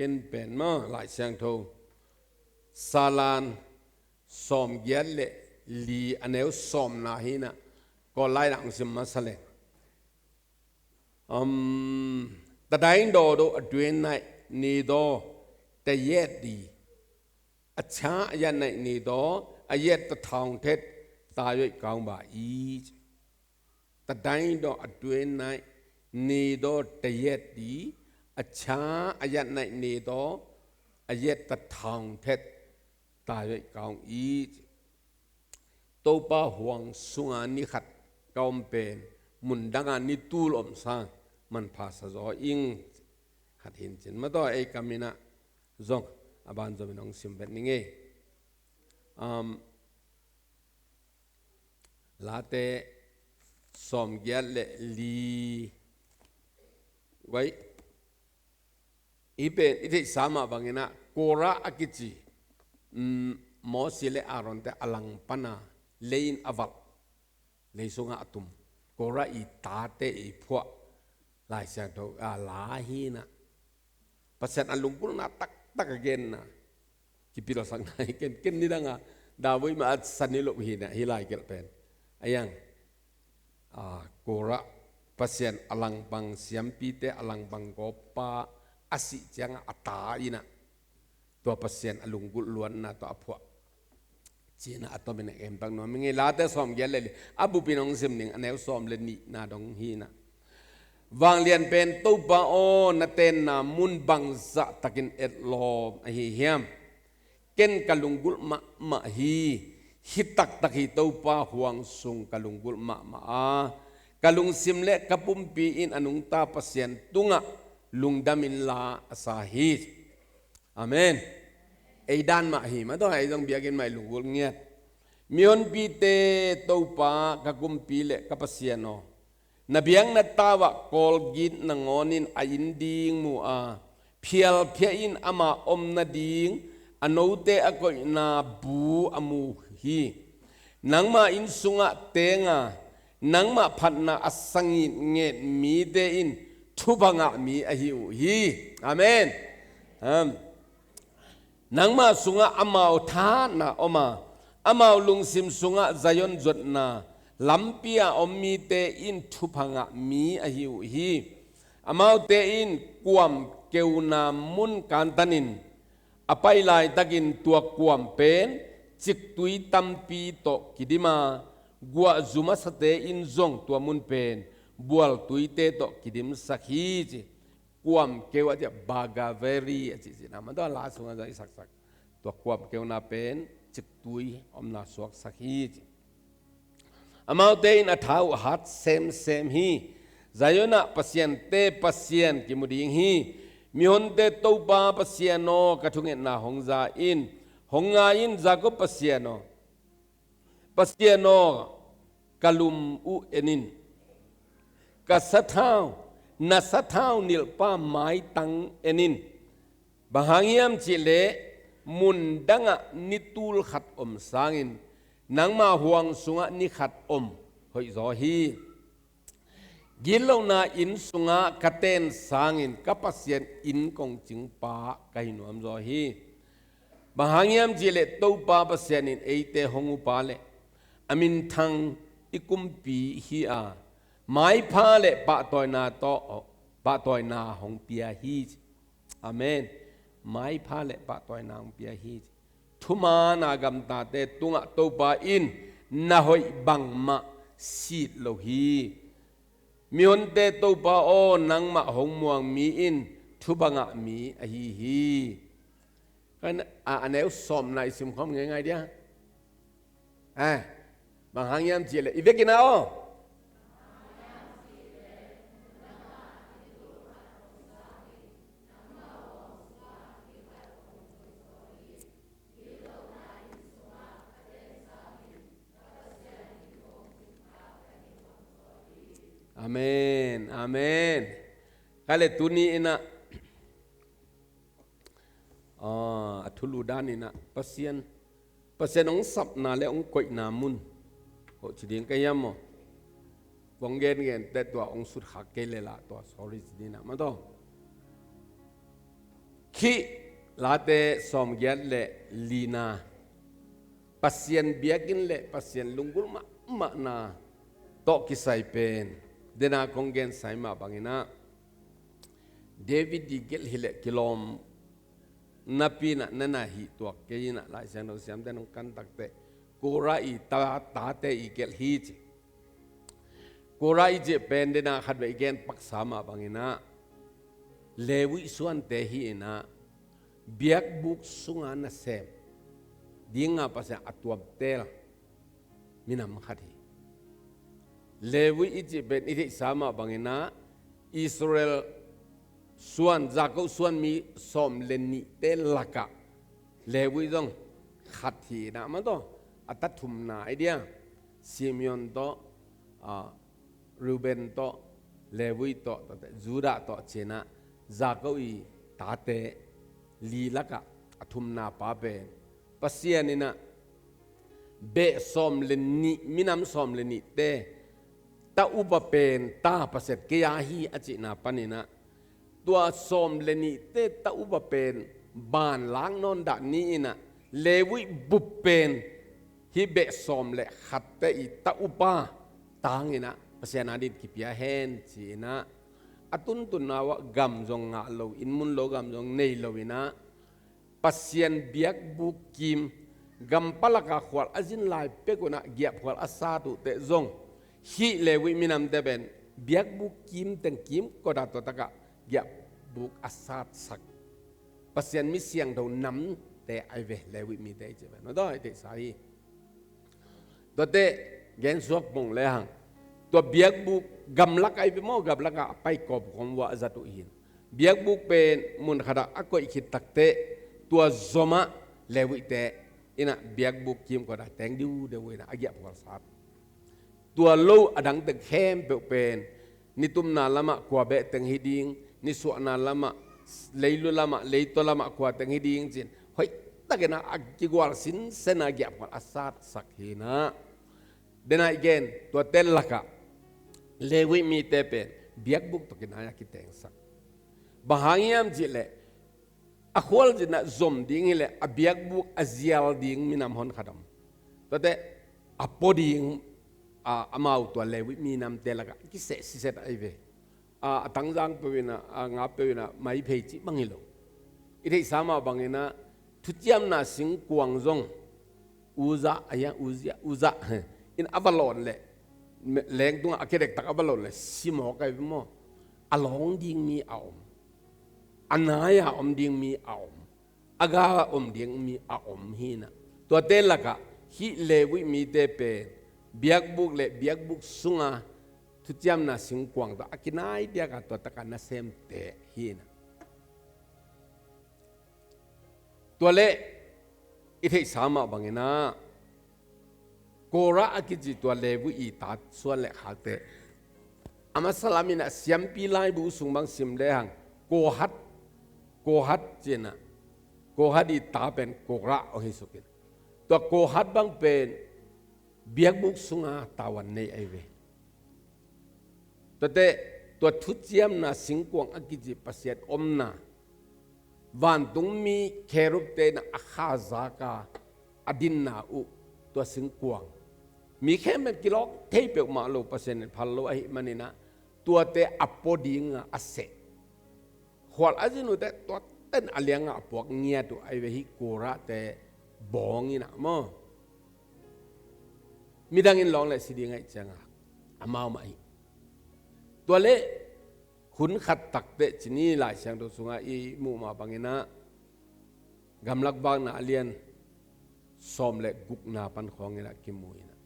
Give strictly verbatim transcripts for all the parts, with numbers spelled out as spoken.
Pen pen maw, Lai Siangtho Salan sawmgiat le li a neu sawmna hi-in ah, Kawl lai-ah hong sim masa leng. Um, တတိုင်းတော်တို့ အတွင်း၌ နေသော တရက်သည် အခြားအရပ်၌ နေသော အရက်တစ်ထောင်ထက် သာ၍ ကောင်းပါ၏။ တတိုင်းတော်အတွင်း၌ နေသော တစ်ရက်သည် အခြားအရပ်၌ နေသော အရက်တစ်ထောင်ထက် သာ၍ ကောင်း၏။ Topa huang sungah ni khat ka om pen mun dangah ni tul om sang manpha sa zaw ing. Khat hi-in cin, mataw, ei kam in ah zong a banzom in hong sim vet ning ei. Um, Late sawmgiat le li. Wai, i pen i theihsa mah bangin ah, Korah a kici, um, Moses le Aaron-te a langpang a, lei in a valh, lei sungah a tum, Korah i tate i phuah Lai Siangtho a la hi-in ah, Pasian a lunggulhna taktak a genna, kipilsakna hi. Ken, ken nidang a David mah a sa ni lo hi-in ah, hih lai gelh pen. A iang, a, Korah, Pasian a langpang, siampite a langpang gawp pa a sih ciangah a ta in ah, tua Pasian a lunggulh luatna tawh a phuah, ci-in ah a tomin a emtak nuam ing ei. Late sawmgiat le li, a bupin hong sim ning, a neu sawm le nihna dong hi-in ah. Vanglian pen Topa aw, na tenna mun bangzah takin etlawm ahi hiam? Ken ka lunggulh mahmah hi. Hih taktak hi, Topa huang sung ka lunggulh mahmah a, ka lungsim le ka pumpi in a nungta Pasian tungah lungdam inla, a sa hi. Amen. Ei dan mah hi, mataw, ei zong biakinn mah i lunggulh ngiat. Mihonpite Topa, ka kumpi le ka Pasian aw, na biakna tau-ah kawlgit nangawn in a inn ding mu a, phialphia in ama om nading a note a koihna bu a mu hi. Nangma inn sungah teng a, nangmah phatna a sa ngitnget mite in thupha ngah mi ahi uh hi. Amen. Am. Nangma sungah amau thahatna om a, amau lungsim sungah Zion zuatna lampi-a om mite in thupha ngah mi ahi uh hi. Amaute in kuam keuna mun kantanin a pai laitakin tua kuam pen ciktui tampi tawh kidim a, guahzu masate in zong tua mun pen bualtuite tawh kidimsak hi, ci. Kuam keu a cih, bagaveri a cih cihna, mataw, la sungah zong i saksak. Tua kuam keuna pen ciktui omna suaksak hi, ci. Amaute in a tha uh a hat semsem hi. Zion-ah pasiante Pasian kimu ding hi. Mihonte Topa Pasian aw, ka thungetna hong za in. Hong ngai in, Jakob Pasian aw. Pasian aw, ka lum uh en in. Ka sathau, na sathau nilhpa maitang en in. Bang hang hiam cih leh mun dangah ni tul khat om sangin nangma huang sungah ni khat om hoihzaw hi. Gitlohna inn sungah ka ten sangin ka Pasian inn kong cingpa ka hi nuamzaw hi. Bang hang hiam cih leh Topa Pasian in eite hong upa le a minthang i kumpi hi a, maipha le pahtawina tawh, pahtawina hong pia hi. Amen. Maipha le pahtawina hong pia hi. Thumaana gamtate tungah Topa in na hoih bangmah sit lo hi. Mihonte Topa aw, nangmah hong muang mi in thupha ngah mi ahi hi. Kan a, a neu sawmna i simkhawm ngeingai dia. Eh, bang hang hiam cih leh i vekin a aw. Amen, amen. Ka le tuni in a, ah, a thulu dan in a, Pasian, Pasian hong sapna le hong koihna mun. Hoh ci ding ka hiam maw? Kong gengen teh tua hong sut khak kei le lah tua, sorry ci ding a, mataw. Hih Late sawmgiat le lina, Pasian biakinn le Pasian lunggulh mahmahna tawh kisai pen dena kong gensai mah banginah, David i gelh hileh kilawm napi inah nana hih tuak kei inah, Lai Siangtho siamte nong kan takteh Kora i ta, tate i gelh hi ci. Kora i cih pen dena khatvei gen paksa mah banginah, Levi suante hi inah, biakbuk sunga nasem dinga Pasian a tuamtel minam khat hi. Levi i cih pen i theihsa mah banginah, Israel suan, Jakob suan mi sawm le nihte lakah Levi zong khat hi inah, amah tawh a ta thumna ahi dia, Simeon tawh, a, Reuben tawh, Levi tawh, tawh te, Judah tawh ci inah, Jakob i tate li lakah a thumna pa pen Pasian inah, beh sawm le nih, minam sawm le nihte ta upa pen ta Pasian kei a hi a cihna paninah, tua sawm le nihte ta upa pen banlak nawn dah ni inah, Levi bup pen hih beh sawm le khatte i ta upa tanginah Pasian adin kipia hen ci inah, a tuntunna uah gam zong ngah lo, inn mun lo, gam zong nei lo inah, Pasian biakbuk kim, gam palaka khual a zin lai pek unah giahphual a sat uhteh zong, hih Levi minamte pen biakbuk kim teng kimkot a tua takah giahbuk a satsak Pasian mi siangtho namte ahi ve, Levi mite i cih pen. No daw i theihsa hi. Tuate gensuak pong lehang, tua biakbuk gamlak ahi ve maw, gamlakah a paikawp khawm uah a zat uh hin. Biakbuk pen mun khatah a koih khit takteh, tua zomah Levite inah biakbuk kimkot a teng diudeu inah a giahphual sat. Tua lo a dang teng khempeuh pen, nitumna lamah kua beh teng hi ding, nisuahna lamah, leilu lamah, leitaw lamah kua teng hi ding ci-in, hoihtak inah a kigual sinsen a giahphual a satsak hi inah. Dena i gen tuate lakah Levi mite pen biakbuk tawh kinai a kitengsak. Bang hang hiam cihleh, a khualzin ah zom ding hileh a biakbuk a zial ding minam honkhat om. Tuate a pua ding, a, amau tua Levi minamte lakah kiseh siset ahi ve. A, a tangzang peuh inah, a, nga peuh inah, maiphei cih bang hi lo. I theihsa mah banginah, thuciamna singkuang zong Uza, a hiang, Uzia, Uza in a va lawn leh, me-, leng tungah a kidektak a va lawn leh, si mawk ahi ve maw. A lawng ding mi a om. A nai-a om ding mi a om. A ga om ding mi a om hi inah. Tuate lakah hih Levi mite pen biakbuk le biakbuk sunga thuciamna singkuang tawh a kinai piakah tua takah nasemte hi inah. Tua leh i theihsa mah banginah, Kora a kici tua Levi i ta suan le khakte, a masa lam inah siampi laibu sung bang sim lehang, Kohat, Kohat ci inah, Kohat i ta pen Kora hong hi suk in. Tua Kohat bang pen biakbuk sunga tavuan nei ahi ve. Tuate, tua thuciamna singkuang a kici Pasian omna, vantungmi kherubte inah a khazak a a dinna uh tua singkuang, mi khempeuh in kilawk thei peuhmah lo, Pasian in phal lo ahih maninah, tuate a pua dinga a seh. Khual a zin uhteh tuate in a liangah a puak ngiat uh ahi ve, hih Korate bawng inah maw. Midang in lawng leh si ding ahih ciangah amau mah hi. Tua leh hun khat takteh ci ni, Lai Siangtho sungah i muh mah banginah, Gamlak Vakna a lian sawm le gukna pan khawng inah kimu inah,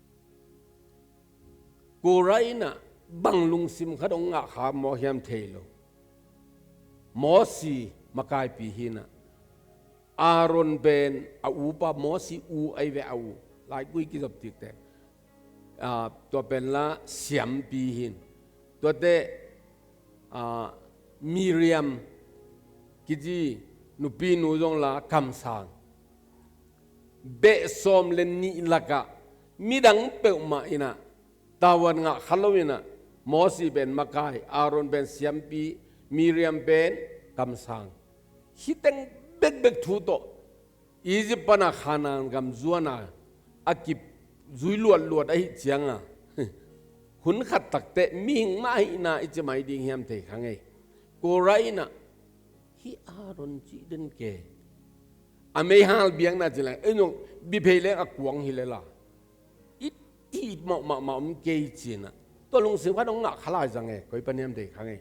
Kora inah bang lungsim khat hong ngah kha maw hiam thei lo. Mosi makaipi hi inah, Aaron pen a upa, Mosi u ahi ve, a u, laikui kizop tikte, ah, tua pen la siampi hi in. Tuate, ah, Miriam kici nupinu zong la kamsang. Beh sawm le nih lakah midang peuhmah inah tavuan ngah kha lo inah, Mosi pen makai, Aaron pen siampi, Miriam pen kamsang. Hih teng bekbek thu tawh Egypt pana Khanaan gam zuana a kip zui luatluat ahih cianga, hun khat takteh mihing mah ahihna i ci mai ding hiam thei kha ngei. Korah inah hih Aaron cih den ke. A meihal biakna ci leng ei nong biphei leng a kuang hi lela, i ti mawh mahmah om kei cinah, tua lungsim khat hong ngah kha lai zang e, koi pan hiam thei kha ngei.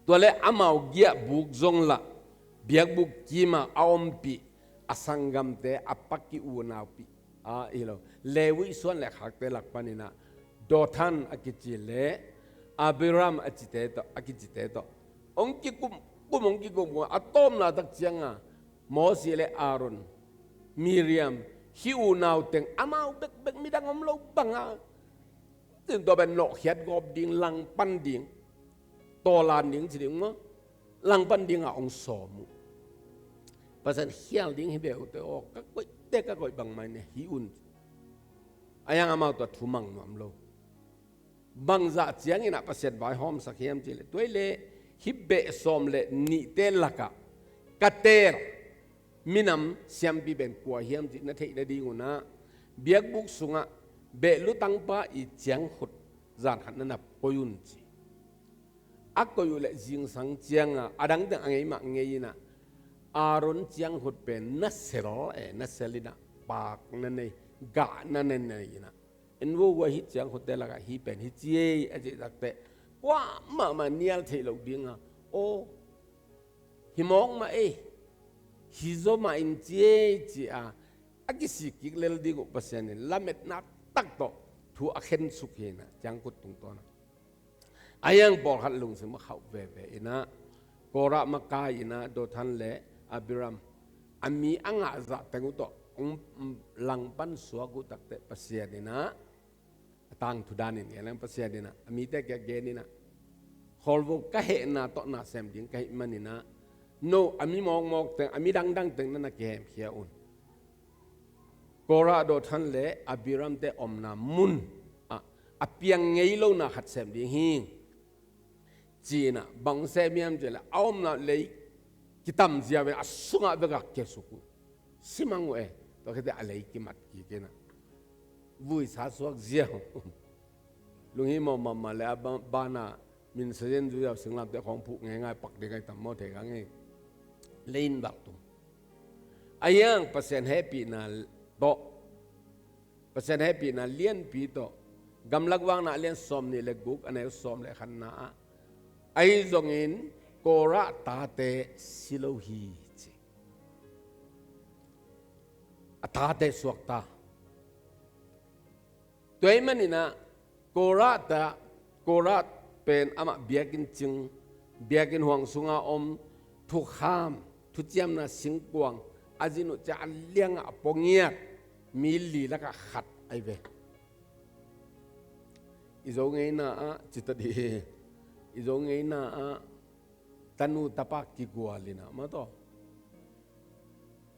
Tua le amau giahbuk zong lah biakbuk kima a ompih a sanggamte a pak i unaupih a hi lo Levi suan le khakte lak paninah Dothan a kici le Abiram a cite tawh, a kicite tawh hong kikum kum hong kikum a tawpna tak cianga Mosi le Aaron, Miriam, hih unau teng amau bekbek midang om lo banga, tin tua pen nawhkhiat gawp ding, langpan ding, tawlan ding ci ding maw, langpan dinga hong sawm uh. Pasian khial ding hi beh uh te aw, ka koihte ka koih bangmah in hih un. A yang amau tua thu mang nuam lo. Bangzah cianginah Pasian vaihawmsak hiam cihleh, tuai le hih beh sawm le nihte lakah ka teel minam siampi pen kua hiam cih na theih nadingunah biakbuk sungah beh lutangpa i ciangkhut zan khat na nap koih un ci. A koih uh le zingsang cianga a dangteng a ngei mah ngei inah Aaron ciangkhut pen na sel e, na sel inah paak na nei, gah na nei inah en vo ua hih ciangkhutte lakah hih pen hi ci ei a cih takteh kuamahmah nial theih loh dinga, aw, hi mawk mah ei, hi zaw mah in ci ei ci a, a kisik kik lel ding uh Pasian in lametna tak tawh thu a khensuk hinah ciangkhut tungtawnah. A yang pawlkhat lungsim a khauh veve inah Korah makai inah Dothan le Abiram a mi a ngahzah teng uh tawh hong langpan suak uh takteh Pasian inah a tangthu danin ngeleng Pasian inah a mite kia gen inah, khawlvo ka hehna tawh na sem ding ka hih maninah no a mi mawkmawk teng, a mi dangdang teng na na kihemkhia un. Korah, Dothan le Abiramte omna mun ah a piang ngei lona khat sem ding hi. Cinah bang sem hiam cihleh a omna lei kitam ziau in a sungah vekak kiasuk uh. Simang uh e, tua khite a lei kimat kik inah vuisa suak ziau. Lunghimawh mahmah le a ba- bana min sazen zuiau singlamte khawng phuh ngeingai pak ding ai tam maw thei kha ngei. Leiin bak tum. A hiang Pasian hehpihna tawh, Pasian hehpihna lianpi tawh, gamlak vakna a lian sawm nih le guk a neu sawm le khatna ah, ahi zongin Korah tate si lo hi ci. A tate suakta. Tua ahih maninah Korah ta, Korah pen amah biakinn cing, biakinn huang sunga om, thukham, thuciamna singkuang a zin uh ciah a liangah a puangiat mi li lakah khat ahi ve. I Zo ngeina ah cita dih, i Zo ngeina ah tanu tapa kigual inah mah tawh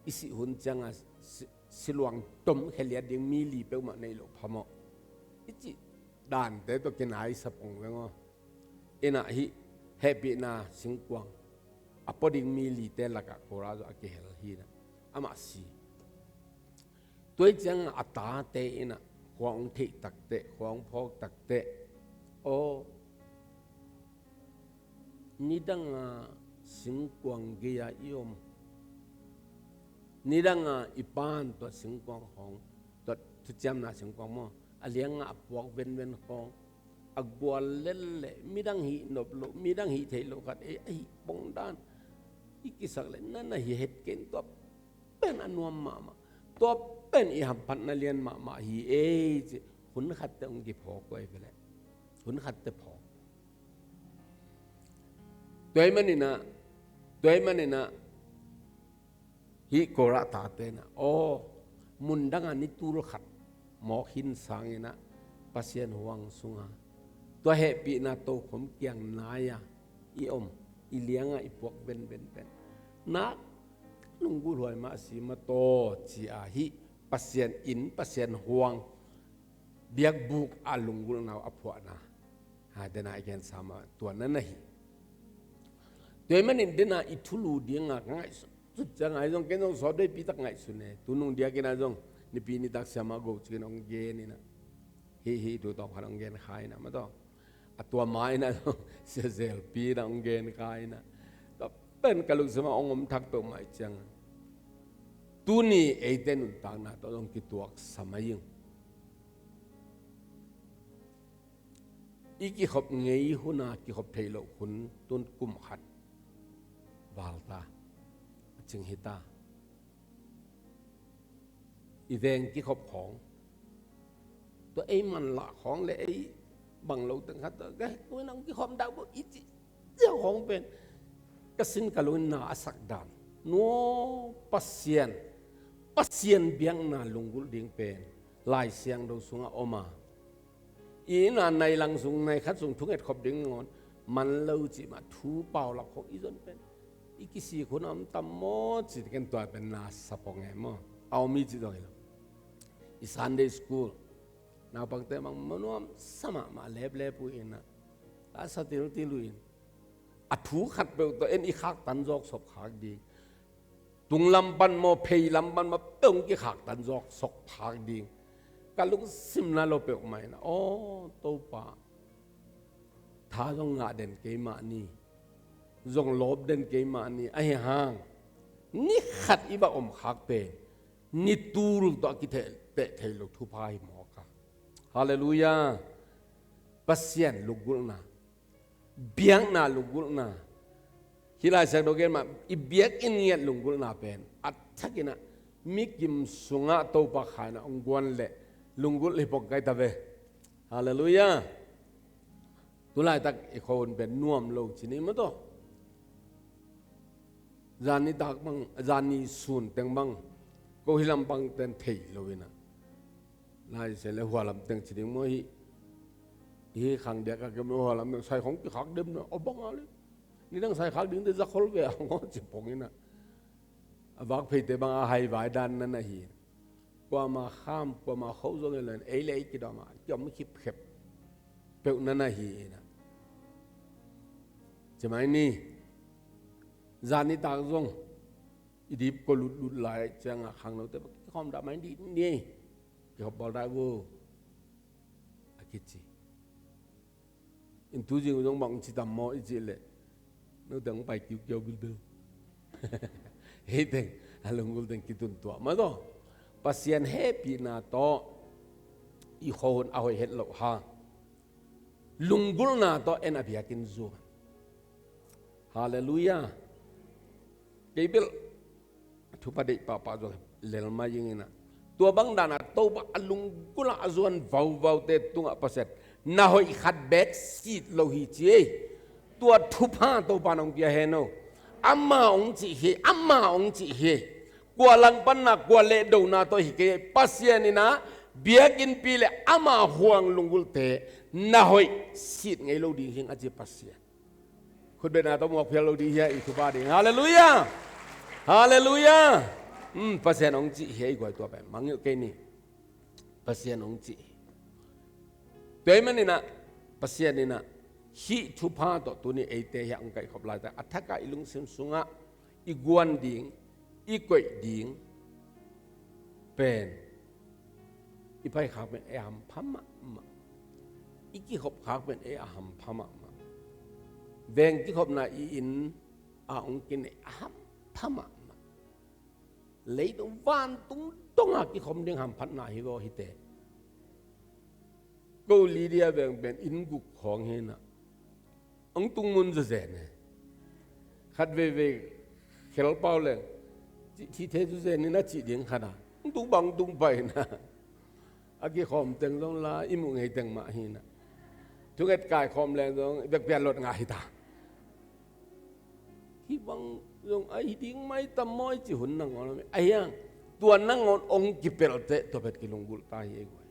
i sih hun cianga si- siluang tom kheliat ding mi li peuhmah nei loh phamawh i cih dante tawh kinaisa pong veng aw. Inah hih hehpihna singkuang a pua ding mi lite lakah Korah zong a kihel hinah amah si. Tua hi ciangah a tate inah khua hong theih takteh, khua hong phawk takteh, aw, nidanga singkuang gei-a i om, nidanga i pan tua singkuang khawng, tua thuciamna singkuang maw, a liangah a puak venven khawng, a gual lel leh midang hih nop loh, midang hih theih loh khat ei a hih pongdan i kisak leh na na hih het ken tua pen a nuam mahmah, tua pen i hamphatna lian mahmah hi ei ci. Hun khatte hong kiphawk uh ahi ve leh, hun khatte phawk. Tua ahih maninah, tua ahih maninah hih Korah tate inah aw, mundanga ni tul khat mawk hin sanginah Pasian huang sunga tua hehpihna tokhom kiang nai-a i om, i lianga i puak benben pen nak lunggulhhuai mah a si mataw ci-a hih Pasian inn, Pasian huang, biakbuk a lunggulhna uh a phuahna ha dena i gensa mah tua na na hi. Tua ahih manin dena i thulu dinga ka ngaihsun sut cianga ahi zong ken zong sawt veipi tak ngaihsun e. Tunung diakin ah zong Nipi nitak siamah go cikin hong gen inah, hih hih thu tawm khat hong gen kha inah mataw. A tua ma inah zong Sia Zelpi inah hong gen kha inah, tua pen ka lungsimah hong om thak peuhmah ih cianga tuni eite nuntakna tawh zong kituaksa mai ing. I kikhop ngei huna kikhop theih loh hun tun kum khat valta a cing hita. I veng kikhop khawng, tua ei manlah khawng le ei bang lo teng khat tua ka hek tuin ang kikhawm dak bo i cih ziau khawng pen ka sin ka lungin na a sak dan. Nuaw Pasian, Pasian biakna lunggulh ding pen Lai Siangtho sungah om a, i inn a nai lang sung nai khat sung thunget khop ding ngawn man lo cih mah thu paulap khawng i zon pen i kisik hun a om tam maw cih ken tua pen na sa pong e maw. A om i cih zong hi lo. I Sunday school naupangte bang manuam sa mahmah leplep uh inah, a sa tiltil uh in a thu khat peuh tawh en i khaktan zawk sop khak ding. Tunglam pan maw pheilam pan maw peuh kikhaktan zawk sop khak ding. Ka lungsim na lo peuhmah inah aw Topa, tha zong ngah den keimah ni, zong lawp den keimah ni, ahi hang ni khat i va om khak pen ni tul tawh a kiteh teh thei lo thupha hi mawk a. Halleluiah. Pasian lunggulhna, biakna lunggulhna, hih Lai Siangtho gen mah i biakinn ngiat lunggulhna pen a thakinah mi kim sungah Topa khaina hong guan leh lunggulh hi pong kai ta ve. Halleluiah. Tulaitak i khuahun pen nuam lo ci ni maw tawh. Zani tak bang, zani sun teng bang ko hi lam bang ten thei lo inah, lai se le hua lam teng ci ding maw hi. Hi khang diak a kem lo hua lam teng sai khong kikhak dem na a bang a le. Ni dang sai khak ding te zakhol ve a ngaw ci pong inah, a vak pheite bang a hai vai dan na na hi. Kuama kham kuama kho zong hi lo in ei le ei kidawm a kiom khipkhep peuh na na hi inah. Ci mai ni, zani tak zong i dip ko lutlut lai cianga khangnote bang kikhawm dah mai dih ni. Kikhop bawl dah gu a kici. In tu zing zong bang ci tam maw i cih leh, note hong pai kiukiau bilbel. Hei teng a lunggulh teng kitun tuah mah tawh. Pasian hehpihna tawh i khuahun a hoih het loh hang lunggulhna tawh en a biakinn zuan. Halleluiah. Kei bel thupha deih pahpah zong lel mai ing inah, tua bang danah Topa a lunggulh a zuan vauvaute tungah Pasian na hoih khat beek sit lo hi ci ei. Tua thupha Topa nong pia hen o. Ama hong cih hi, ama hong cih hi. Kua langpanna kua lehdona tawh hi kei ei. Pasian inah biakinnpi le ama huang lunggulhte na hoih sit ngei lo ding hing a ci Pasian. Khutbetna tawh muak phial lo dih hia i thupha ding. Halleluiah. Halleluiah. Hmm, Pasian hong cih hia i guai tua pen mangilh kei ni. Pasian hong cih hi. Tua ahih maninah Pasian inah hih thupha tawh tuni eite hiah hong kaihkhop laita a thakah i lungsim sungah i guan ding, i koih ding pen i paikhak pen ei a hampha mahmah. I kikhopkhak pen ei a hampha mahmah. Veng kikhopna i inn a hong kineih a hampha mahmah. Leitung vantung donga kikhom ding hamphatna hi vaw hite. Ko Lydia veng pen inn guk khawng hinah hong tung mun zazen e. Khat veivei khelpau leng cih thithei zazen in a cih ding khatah hong tung bang hong tung paina. A kikhawm teng zong la i muh ngei teng mah hinah thunget kaikhawm leng zong i bekpian lot ngah hita. Hih bang zong a hi ding mai tam maw i cih hun nangawn om e. Ahi hang tua nangawn hong kipelhteh tua phet kilunggulh ta hi ei guai.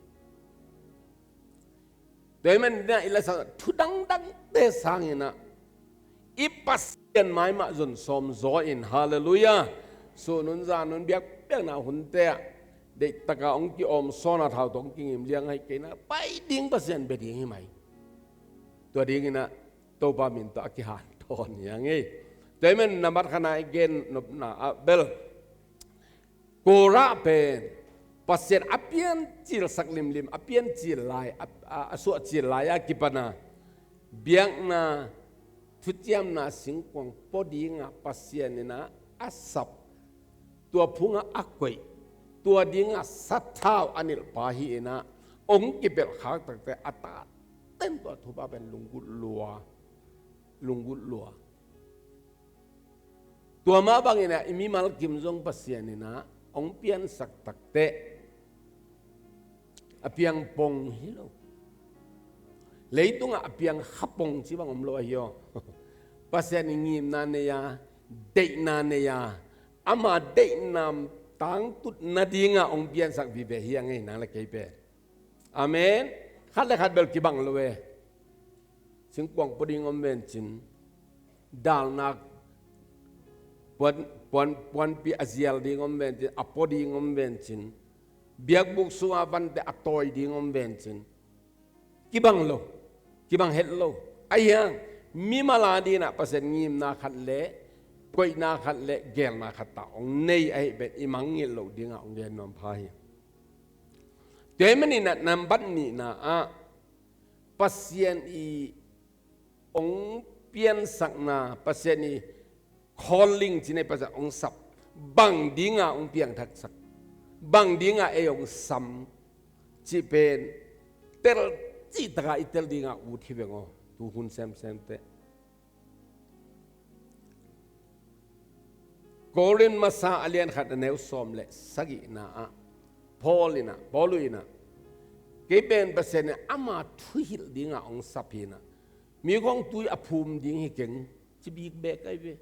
Tua hi maninah i lasa thu dangdangte sanginah i Pasian mai mah zon sawm zaw in, halleluiah. Suhnun zanun biakpiakna hunte ah deihtaka hong ki-awm sawn a thau tawh hong kingim liang hai keinah pai ding Pasian bia ding hi mai. Tua dinginah Topa min tawh a kihanthawn hi a ngei. Tua ahih manin nambat khatna i gen nopna ah bel, Korah pen Pasian a piancilsak limlim, a piancil lai, a, a, a suahcil lai a kipana biakna, thuciamna singkuang pua dinga Pasian in a sap, tua phunga a koih, tua dinga sathau a nilhpa hi in a, hong kipelh khak takte a taten tua thupha pen lunggulh lua, lunggulh lua. Tua mah bangin a i mimal kim zong Pasian in a hong piansak takteh a piang pong hi lo. Leitungah a piang kha pong ci bang om lo ahi aw. Pasian in ngimna nei a, deihna nei a, ama deihna tangtut nadinga hong piansak vive hi a ngei nang le kei pen. Amen. Khat le khat bel kibang lo e. Singkuang pua ding om vencin, dalnak puan, puan, puanpi a zial ding om vencin, a pua ding om vencin, biakbuk sunga vante a tawi ding om vencin, kibang lo, kibang het lo. Ahi hang mimal a dinah Pasian ngimna khat le koihna khat le gelna khat tah hong nei ahi pen i mangngilh loh dingah hong gen nuam pha hi. Tua ahih manin ah nambat nihna ah Pasian i hong piansakna, Pasian i calling cih nei, Pasian hong sap, bang dinga hong piangthaksak, bang dinga ei hong sam cih pen tel cihtaka i tel dinga ut hi veng aw, tu hun semsemte. Korin masa a lian khat a neu sawm le sagihna ah Paul in ah, Paul in ah, kei pen Pasian in ama thuhilh dinga hong sap hi in ah, mi khawng tui a phum ding hi keng ci bik bek ahi ve.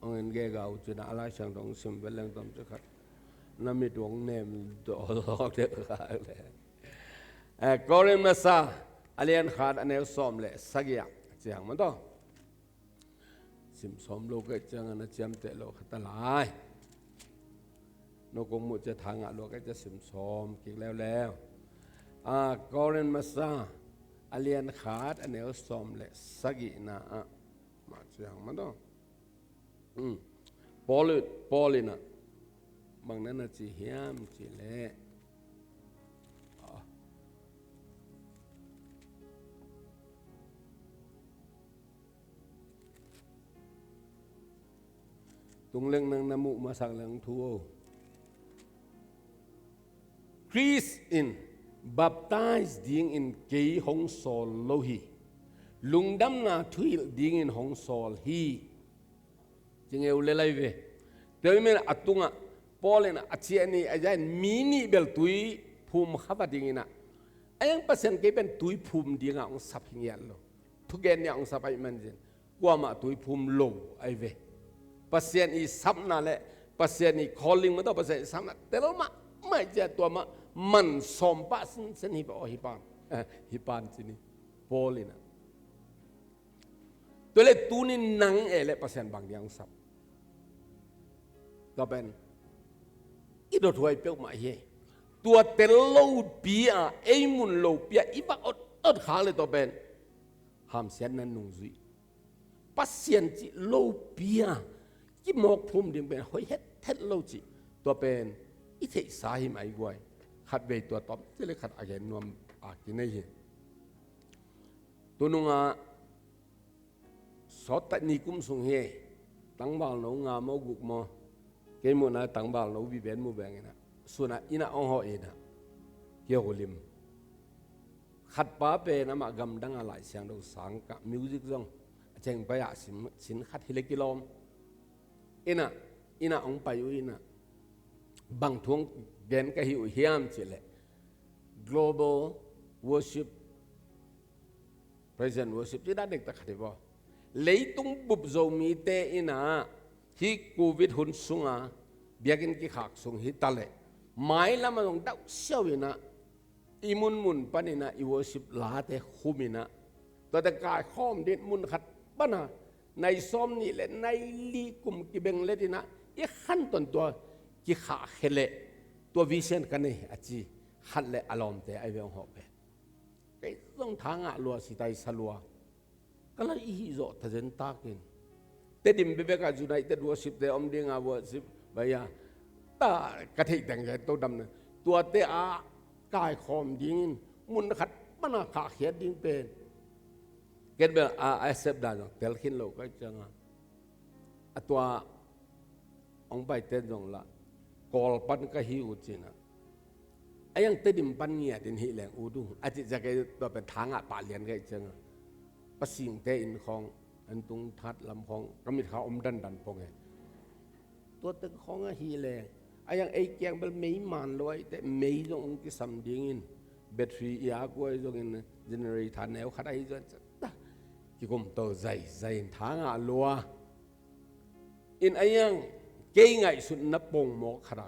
Hong en gega uh cin a, a Lai Siangtho hong sim vet leng tom ci khat na mit uh hong nem dawldawk deuh kha le. Eh, Korin masa a lian khat a neu sawm le sagih ah ciang man tawh. Sim sawm lo ka hih ciangin a ciamteh lo kha ta lai. No kong muh ciang tha ngah lua ka hih ciang sim sawm kik leuleu. A, Korin masa a lian khat a neu sawm le sagihna ah mah ciang man tawh. Um. Paul, Paul in ah bang na na ci hiam cih leh, ah, tung leng nang na muh masak leng thu o. Khrist in baptize dingin kei hong sawl lo hi. Lungdamna thuhilh dingin hong sawl hi. Ci ngeu le lai ve. Tua ahih manin a tungah Paul in a ciah ni a zain mi nih bel tui phum kha va dingin ah, a yang Pasian kei pen tui phum dinga hong sap hi ngiat lo. Thugen nia hong sap ahih manin kuamah tui phum lo ahi ve. Pasian i sapna le Pasian i calling mah tawh Pasian i sapna tel mahmah ciah tua mah man sawm pah sinsen hi pah aw, hi pan. Eh, hi pan ci ni. Paul in ah. Tua le tuni nang e le Pasian bang dia hong sap. Tua pen i dothuai peuhmah hi. Tua tel lopi a, ei mun lopi a i va ot ot khak le tua pen hamsiatna nungzui. Pasian cih lopi a kimawk phum ding pen hoih hethet lo cih tua pen i theihsa hi mah i guai. Khatvei tua tawm cih le khat a gen nuam a kinei hi. Tunungah sawt ta ni kum sung hi. Tangval no nga maw guk maw, kei muhna tangval no viven mu veng in ah, sun ah inn ah hong hawh in ah, kihawh lim. Khatpa pen amah gamdang a Lai Siangtho sang kah, music zong a ceng pai ah sin, sin khat hi le kilawm. In ah, in ah hong pai uh in ah, bang thu hong gen ka hi uh hiam cih leh Global Worship, Praise and Worship cih dan dek ta khat hi vaw. Leitung bup Zomite in ah hih Covid hun sunga biakinn kikhak sung hi ta leh mailam ah zong dauh siau in ah i munmun panin ah i worship late khum in ah, tuate kaikhawm ding mun khat pan ah nai sawm nih le nai li kum kibeng let in ah i khan tawn tua kikhah khe leh tua vision ka nei a ci khat le a lawmte ahi ve hong hawh pen. Kei zong tha ngah lua, sitai sa lua. Ka lai i hih zawh tazen takin. Tedim bebek ah United Worship te om ding a, worship bai a. Ta ka theih teng gen to dam na. Tuate a kaikhawm dingin mun khat pan a khahkhiat ding pen. Ken bel a, a sep dan zong tel khin lo ka hih ciang a. A tua hong paiten zong la Kawl pan ka hi uh cin a. A iang Tedim pan ngiat in hih leng ut uh a, cih ciang kei tua pen tha ngah pah lian ka hih ciang a. Pasingte inn khawng, an tung that lam khawng ka mitkha om dandan pong e. Tua teng khawng a hih leng a iang ei kiang bel mei man lo ahih teh, mei zong hong kisam dingin, battery i ak uh ahi zongin, generator neu khat ahi zong, kikum to zaizai in tha ngah lua. In a iang kei ngaihsutna pongmawk khat a,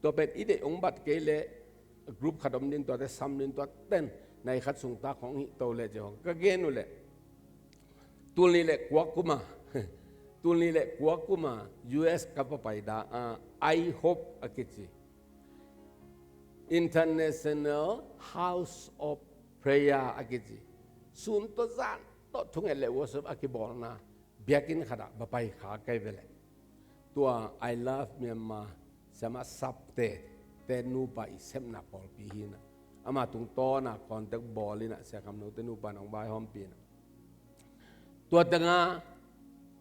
tua pen i deih hong bat kei leh group khat om din, tuate sam din, tua ten nai khat sung ta khong hih to leh ci hong ka gen uh leh, tul nih le kua kum a, tul nih le kua kum a U S ka va pai da a, IHOP a kici, International House of Prayer a kici, sun tawh zan tawh thunget le worship a kibawlna biakinn khat ah va pai kha kei ve leh. Tua I Love Myanmar siamah Sapte te nupa i sepna pawlpi hi na. Ama tungtawn a contact bawl in a, Sia Kham No te nupa in hong vaihawmpi in a. Tua teng a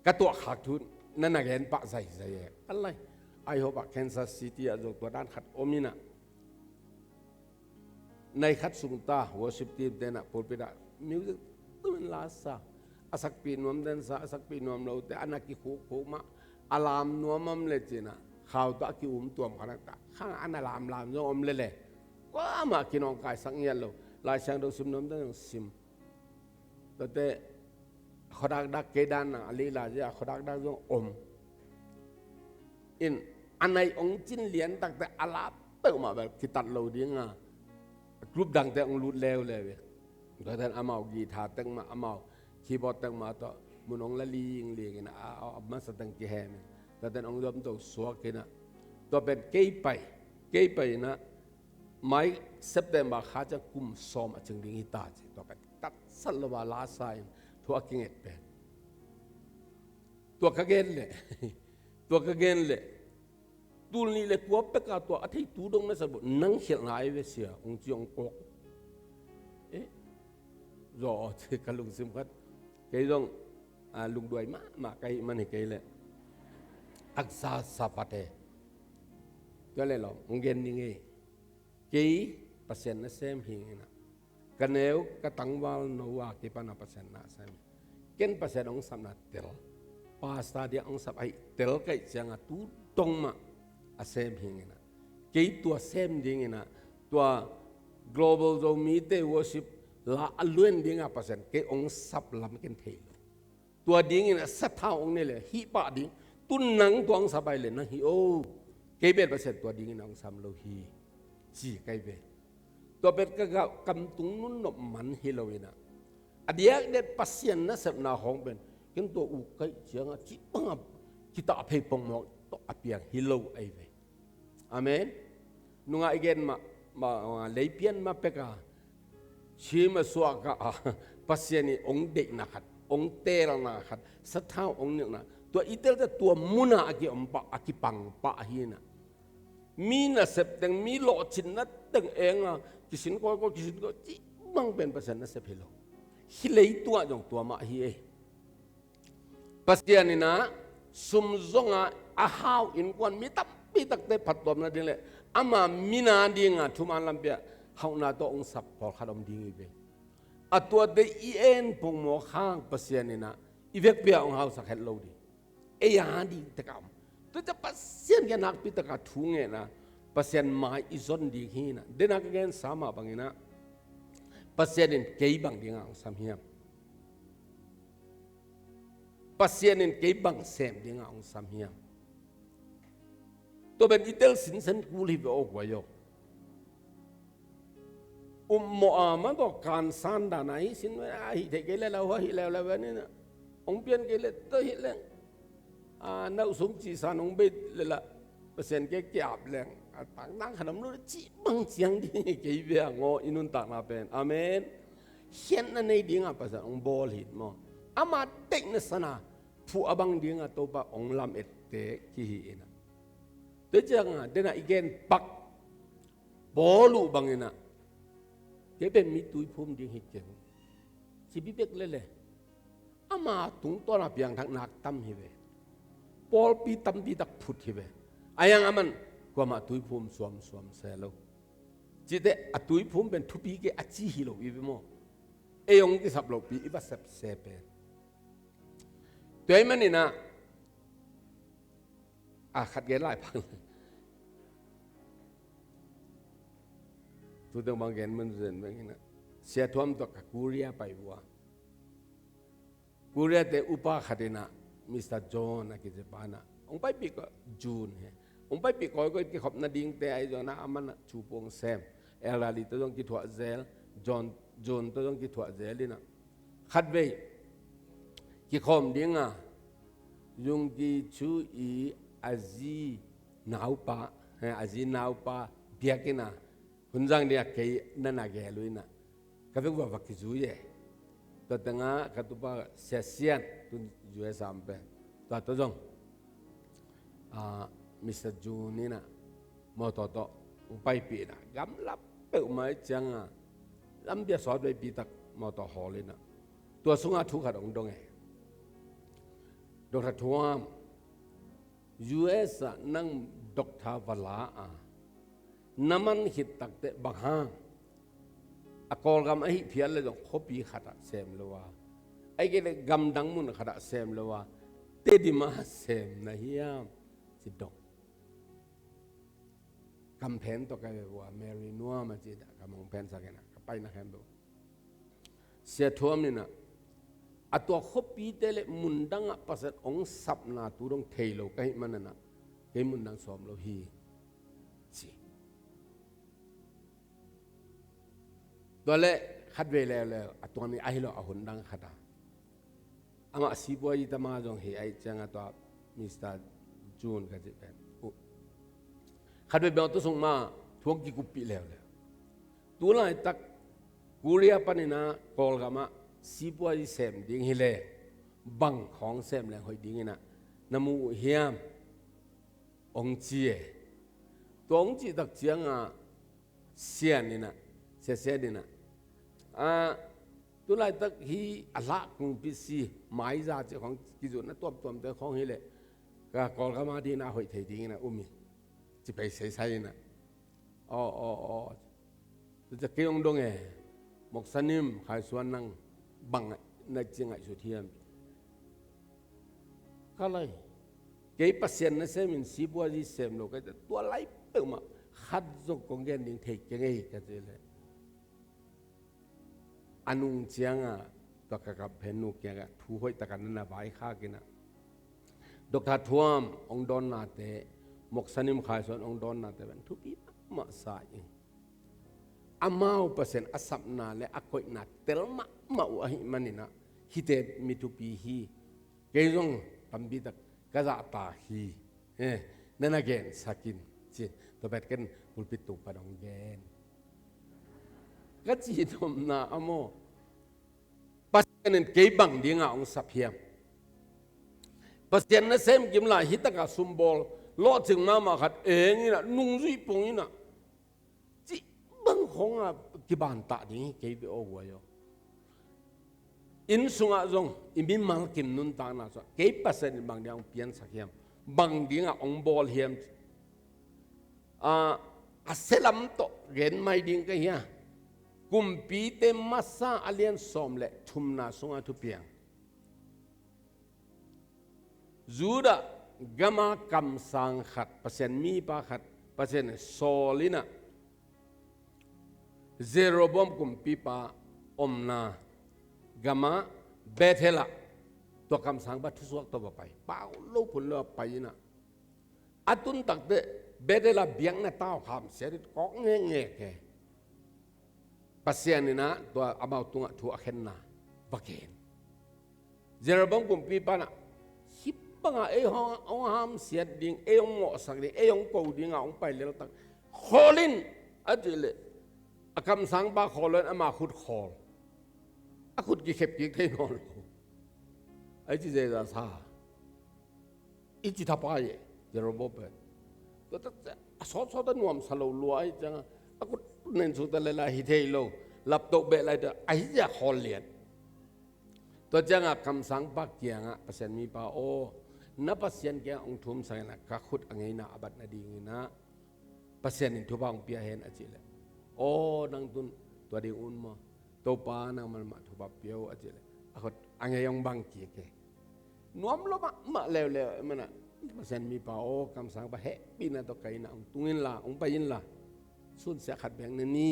ka tuahkhak thu na na gen pah zaizai e. Ka lai, IHOP ah Kansas City ah zong tua dan khat om in a. Nai khat sung ta, worship team te na pulpit ah music tumin la sa. A sakpih nuam ten sa, a sakpih nuam lo te a na kikhukkhuk mah, a lam nuam om le cin a, khau tawh a ki-um tuam khat a ta, khang a na lamlam zong om le le. Kuamah kinawngkaisak ngiat lo. Lai Siangtho sim nuam ten zong sim. Tuate khuadakdak kei dan a, a lila zia khuadakdak zong om. In a nai hong cin lian takte a la peuhmah bel kitat lo ding a, group dangte hong lut leuleu e. Tuate amau guitar tek mah, amau keyboard tek mah tawh mun hong la lingling in a, a, a masa teng kihem in. Tuate hong zom to suak in a. Tua pen kei pai, kei pai in a, mai September kha ciang kum sawm a cing ding hi ta ci. Tua pen tatsat lo a la sa in thu a kinget pen. Tua ka gen leh, tua ka gen leh, tul nih le kua pek a tua a thei tu dong masa bo, nang khialhna ai ve sia, hong ci hong kawk. Eh, zaw ci ka lungsim khat. Kei zong, a, lungduai mahmah ka hih man hi kei leh. Aksa sa pate. Tua leh lo, hong gen ning ei. Kei Pasian nasem hi in a, ka neu ka tangval no a kipan a Pasian nasem. Ken Pasian hong sapna tel, pastor dia hong sap ahi tel ka hih ciang a tu dong mah a sem hi in a. Kei tua sem ding in a, tua Global Zomite worship la a luen ding a Pasian kei hong sap lam ken thei lo. Tua ding in a sathau hong nei leh hih pah ding. Tu nang tua hong sap ahi leh nang hih o. Kei pen Pasian tua ding in a hong sam lo hi, ci kei ve. Tua pen ka ga, kam tung nunnop man hi lo in a, a diakdiak Pasian nasepna hong pen ken tua u ka hih ciang a cih bang a kitah phei pongmawk tawh a piang hi lo ahi ve. Amen. Nungah i gen mah, mah, mah, leipian mah pek a, sim a suak a, Pasian in hong deihna khat, hong teelna khat, sathau hong nilhna, tua i telte tua mun a a kiom pah, a kipang pah hi in a. Mi nasep teng, mi lawhcinna teng eng a kisin kawikawi, kisin kawikawi cih bang pen Pasian nasep hi lo. Hih leitungah zong tua mah hi ei. Pasian in a sum zong a, a hau innkuan mi tampi takte phattuamna ding leh ama mina ding a thuman lampi ah hauhna tawh hong sap pawlkhat om ding hi ve. A tuate i en pongmawk hang Pasian in a i vekpi ah hong hausak het lo ding. Ei a ding tek a om. Tua ciang Pasian kiang nakpi tak a thu ngen a, Pasian mai i zon ding hi in a. Den a ka gensa mah bang in a, Pasian in kei bang ding a hong sam hiam? Pasian in kei bang sem ding a hong sam hiam? Tua pen i tel sinsen kul hi ve aw guai aw. Upmawh a mah tawh kansan dan a hi sin ve a, hih theih kei leh lo a hih leuleu ve ni na. Hong pian kei leh tawh hih leng, a, nauh sung cihsan hong bei leh lah Pasian kiang kiap leng a, taknang khat om lo cih bang ciang ding hi kei ve a ngaw i nuntakna pen. Amen. khiatna nei dingah Pasian hong bawl hi maw. Ama deihna sana phuh a bang dingah Topa hong lam ette kihi inah. Tua ciangah dena i gen pak Paul uh banginah, kei pen mi tuiphum ding hi keng. Ci bibek lele. Ama tungtawna piangthak nak tam hi ve. Pawlpi tampi tak phut hi ve. A yang aman kuamah tuiphum suamsuam se lo. Cite a tuiphum pen thupi ke a ci hi lo i ve maw. Ei hong kisap lopi i va sepse pen. Tua i maninah a khat gen lai phang. Tuteng bang gen man zen bang inah. Sia Thuam tawh ka Korea pai vua. Korea te upa khat inah Mister John a kici pa inah hong paipih ko June he. Hong paipih kawikawi kikhopna dingte ahi zongah amanah cu puang sem. Elderly tawh zong kithuah zel. John, John tawh zong kithuah zel inah. Khatvei kikhawm dinga Yungki Chu i a zi naupa, a zi naupa biakinn a hun zang dinga kei nana gel uh inah ka vekvak vak kizui e. Tua tengah ka tupa Sia Sian tun U S A om pen tua tawh zong Mister Jun inah mawtaw tawh hong paipih inah gamla peuhmah i cianga lampi a sawt veipi tak mawtaw hawl inah tua sungah thu khat hong dong e. Doctor Thuam, U S ah nang doctor va la a na man khit takteh bang hang a Kawlgam ahi phial le zong khuapi khatah sem lo a, ahi kei le gamdang mun khatah sem lo a, Tedim ah sem na hiam? Ci dong. Kam phen tawh ka ve vua, Mary nuam a ci dah ka mong phen sak inah ka paina khempeuh. Sia Thuam inah a tua khuapite le mundangah Pasian hong sapna tu dong thei lo ka hih mananah kei mundang sawm lo hi ci. Tua le khatvei leuleu a tuang ni ahi lo a hun dang khat a amah sipuazi tama zong hi ahi cianga tua Mister Jun ka cih pen uh khatvei beng tua sung ma thuang kikuppih leuleu. Tu laitak Korea paninah Kawlgamah sipuazi sem ding hi le bang khawng sem leng hoih dinginah na mu uh hiam? Ong ci e. Tua ong cih tak cianga Sian inah, Sia Sian inah a tu laitak hi a hlah kungpi si maiza cih khawng kizutna tuamtuamte khawng hi leh ka Kawlgama dinah hoih thei dinginah um hi. Ci pei seisai inah aw aw aw. Tua ciah kei hong dong e, Moksa Nim Khai Suan nang bang na ci ngaihsut hiam? Ka lai kei Pasian nasemin sipuazi sem lo ka hih ta tua lai peuhmah khat zong kong gen ding thei keng ei ka ci leh a nung cianga tua ka kamphen nu kiangah thu hoih taka nana vaikhak inah Doctor Thuam hong dawnnate, Moksa Nim Khai Suan hong dawnnate pen thupi mahmah sa ing. Amau Pasian a sapna le a koihna tel mahmah uh ahih maninah hihte mi thupi hi. Kei zong tampi tak ka zahtak hi. Eh, nana gensakin ci. Tua bet ken pulpit tung pan hong gen ka ci nopna a maw. Pasian in kei bang dinga hong sap hiam? Pasian nasem kim lai hi taka sumbawl lawhcing mahmah khat eng inah nungzuih pung inah cih bang khawngah kibantah ding hi kei ve aw guai aw. Inn sungah zong i mimal kim nuntakna sungah kei Pasian in bang dinga hong piansak hiam? Bang dinga hong bawl hiam? A, a sialam tawh gen mai ding ka hia? Kumpite masa a lian sawm le thumna sungah thupiang Judah gama kamsang khat, Pasian mipa khat Pasian in sawl inah Jeroboam kumpipa omna gamah Bethel ah tua kamsangpa thusuak tawh va pai, pau lo phun lo a pai inah a tun takteh Bethel ah biakna tau kham siat in kawk ngekngek he. Pasian inah tua amau tungah thu a khenna va gen. Jeroboam kumpipa inah hih bangah ei hong, hong hamsiat ding, ei hong mawhsak ding, ei hong ko dingah hong pai leltak khawl in a cih leh a kamsangpa khawl lo in ama khut khawl. a khut kikhep kik thei nawn lo. Ai ci zeza sa. I ci thapai e, Jeroboam pen. Tua tak a sawtsawt a nuamsa lo lua ahi cianga, a khut nen suk ta le lai hi thei lo, laptoh beh lai ta, ahi zia khawl lian. Tua cianga kamsangpa kiangah Pasian mipa aw, na Pasian kiangah hong thum sangin ah ka khut a ngeina a bat nadingin ah Pasian in thupha hong pia hen a cih leh, aw, nang tun tua ding un maw? Topa nangmah mah thupha pia o a cih leh, a khut a ngei hong bang kik e. Nuam lo mahmah leuleu e, manah Pasian mipa aw, kamsangpa hehpihna tawh ka inn ah hong tung inla, hong pai inla, sunsia khat bek ne ni,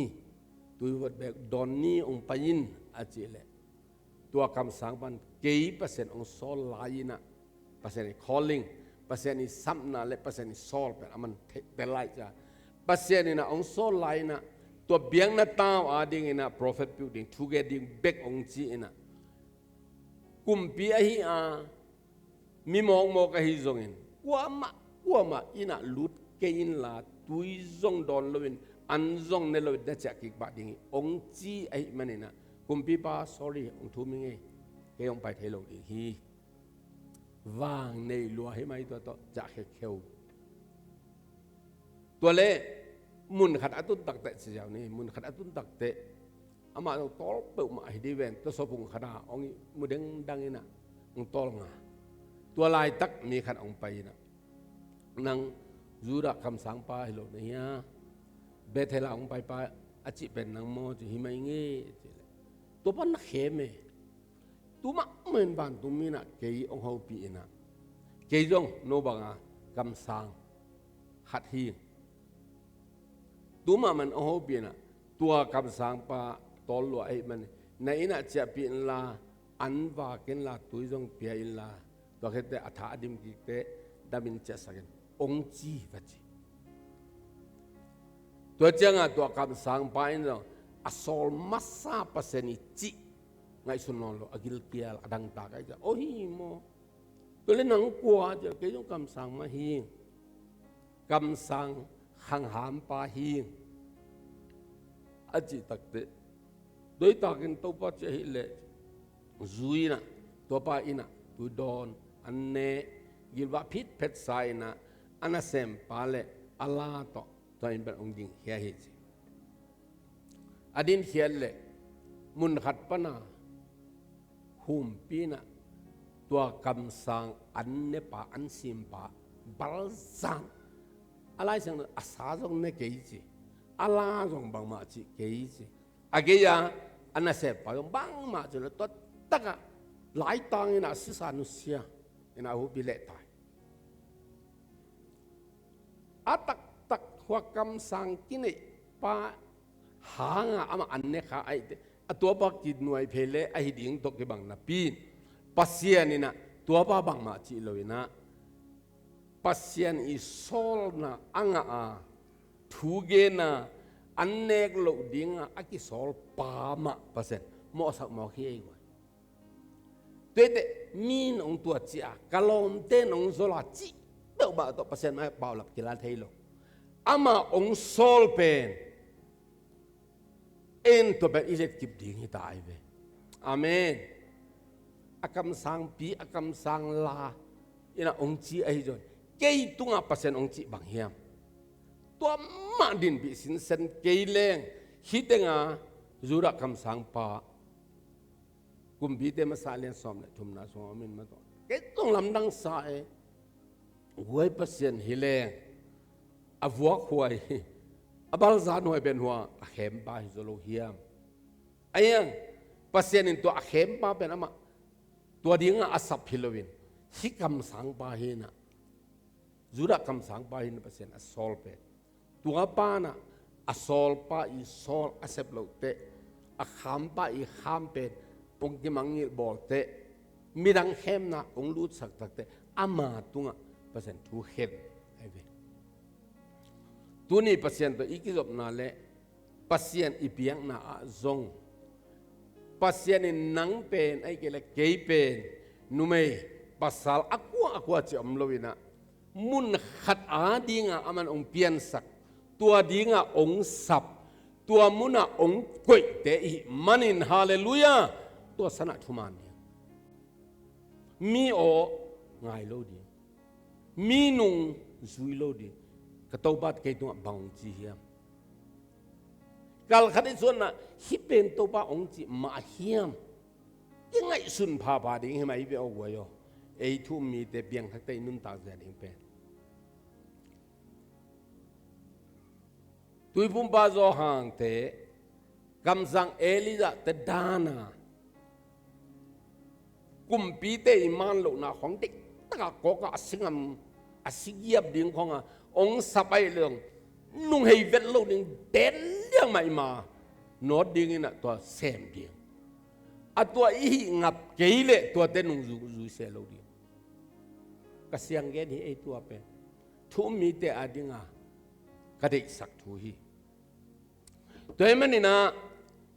tuivot bek dawn ni, hong pai in a cih leh, tua kamsangpan kei Pasian hong sawl lai-in ah, Pasian i calling, Pasian i sapna le Pasian i sawl pen a man tel lai cia. Pasian in ah hong sawl lai-in ah, tua biakna tau adingin ah prophet piuk ding, thugen ding bek hong ci-in ah, kumpi ahi a, mi mawkmawk ahi zongin, kuamah kuamah inn ah lut kei inla, tui zong dawn loin, an zong ne loin na ciah kik pah ding hi hong ci ahih manin ah, kumpipa, sorry, hong thum hi ngei, kei hong pai thei lo ding hi. Vang nei lua hi mai, tua tawh ciah khekkheu. Tua le, mun khat a tun takteh ci ziau ni, mun khat a tun takteh, amah zong tawl peuhmah hi dih ven, tua sawphung khat a hong mu dengdang in ah, hong tawl nga. Tua laitak mi khat hong pai in ah, nang Judah kamsangpa hi lo na hia? Bethel a hong paipa a cih pen nang maw, ci hi mai ngei, ci leh, tua pan na khem e. Tu mahmah in vantung mi in ah kei hong hopih in ah, kei zong no banga kamsang khat hi. Tu mahmah in hong hopih in ah, tua kamsangpa tawl lua ahih manin, na inn ah ciahpih inla, an vak inla, tui zong pia inla, tua khitteh a tha a dim kikteh damin ciahsak in, hong ci, va ci. Tua ciangah tua kamsangpa in zong a sawl masa Pasian i cih ngaihsun nawn lo, a gilkial, a dangtak ahi ciah, aw hi maw? Tua le nang kua? Ci a, kei zong kamsang mah hi, kamsang khanghampa hi, a cih takteh, doitakin Topa ci ahih leh, zui in ah, tuapa inn ah tui dawn, an ne, gilvah phitphetsa in ah, a nasempa le a la tawh tua inn pan hong dingkhia hi, ci. A dinkhiat leh, mun khat pana humpi in ah, tua kamsang an nepa, an simpa balzan, a laisiangtho a sa zong ne kei, ci. A la zong bangmah cih kei, ci. A gei-a a nasempa zong bangmah cih lo, tua takah laitang in ah sisa nusia in ah a hupi leh tai. A taktak hua kamsang kineihpa hanga amah an ne kha ahih teh, a tuapa kinuai phei le ahi ding tawh kibang napi in, Pasian in ah tuapa bangmah cih lo in ah, Pasian i sawlna a ngah a, thugenna an nek loh dinga a kisawlpa mah Pasian mawhsak mawk hi ei guai. Tuate mi in hong tuat ciah a, ka lawmte in hong zol a cih peuhmah tawh Pasian mai paulap kila thei lo. Amah hong sawl pen, en tua pen i zetkip ding hi ta ai ve. Amen. A kamsangpi, a kamsang la in ah hong ci ahi zong, kei tungah Pasian hong cih bang hiam? Tua mah dinpih sinsen kei leng, hih tenga Judah kamsangpa Kumpite masa lian sawm le thumna sungah om in mah tawh, kei zong lamdang sa e. Guai Pasian hi leng, a vuakhuai, a balzan huai pen hua a khempa hi zaw lo hiam? A hiang, Pasian in tua a khempa pen amah tua dingah a sap hi loin, hih kamsangpa hi in ah, Judah kamsangpa hi in ah Pasian a sawl pen, tua pa in ah a sawlpa i sawl a sep loh teh, a khampa i kham pen hong kimangngilh bawl teh, midang khemna hong lutsak tak teh, ama tungah Pasian thu khen ahi ve. Tuni Pasian tawh i kizopna le Pasian i biakna ah zong, Pasian in nang pen, ahih kei leh kei pen, numei, pasal, a kua a kua cih om lo in ah, mun khat a dingah aman hong piansak, tua dingah hong sap, tua munah hong koihte i hih manin, halleluiah, tua sanah thuman ding. Mi aw ngai lo ding. Mi nung zui lo ding. Ka Topa kei tungah bang hong ci hiam? Kalkhat i suanah hih pen Topa hong cih mah hiam? I ngaihsun phapha ding hi mah i ve aw guai aw. Ei thu-um mite piangthakte i nuntak zia ding pen. Tuiphumpa Johan te, kamsang Elijah te dana kumpite i man lohna khawng deihtakah kawkah a si ngam, a si giap ding khawngah hong sap ahih leh zong nung hei vet lo ding, den liang mah i ma nawt dingin ah tua sem ding. A tua i hih ngap kei leh tuate nung zu, zui se lo ding. Ka siang gen hi ei tua pen. Thu-um mite a dinga ka deihsak thu hi. Tua ahih manin ah,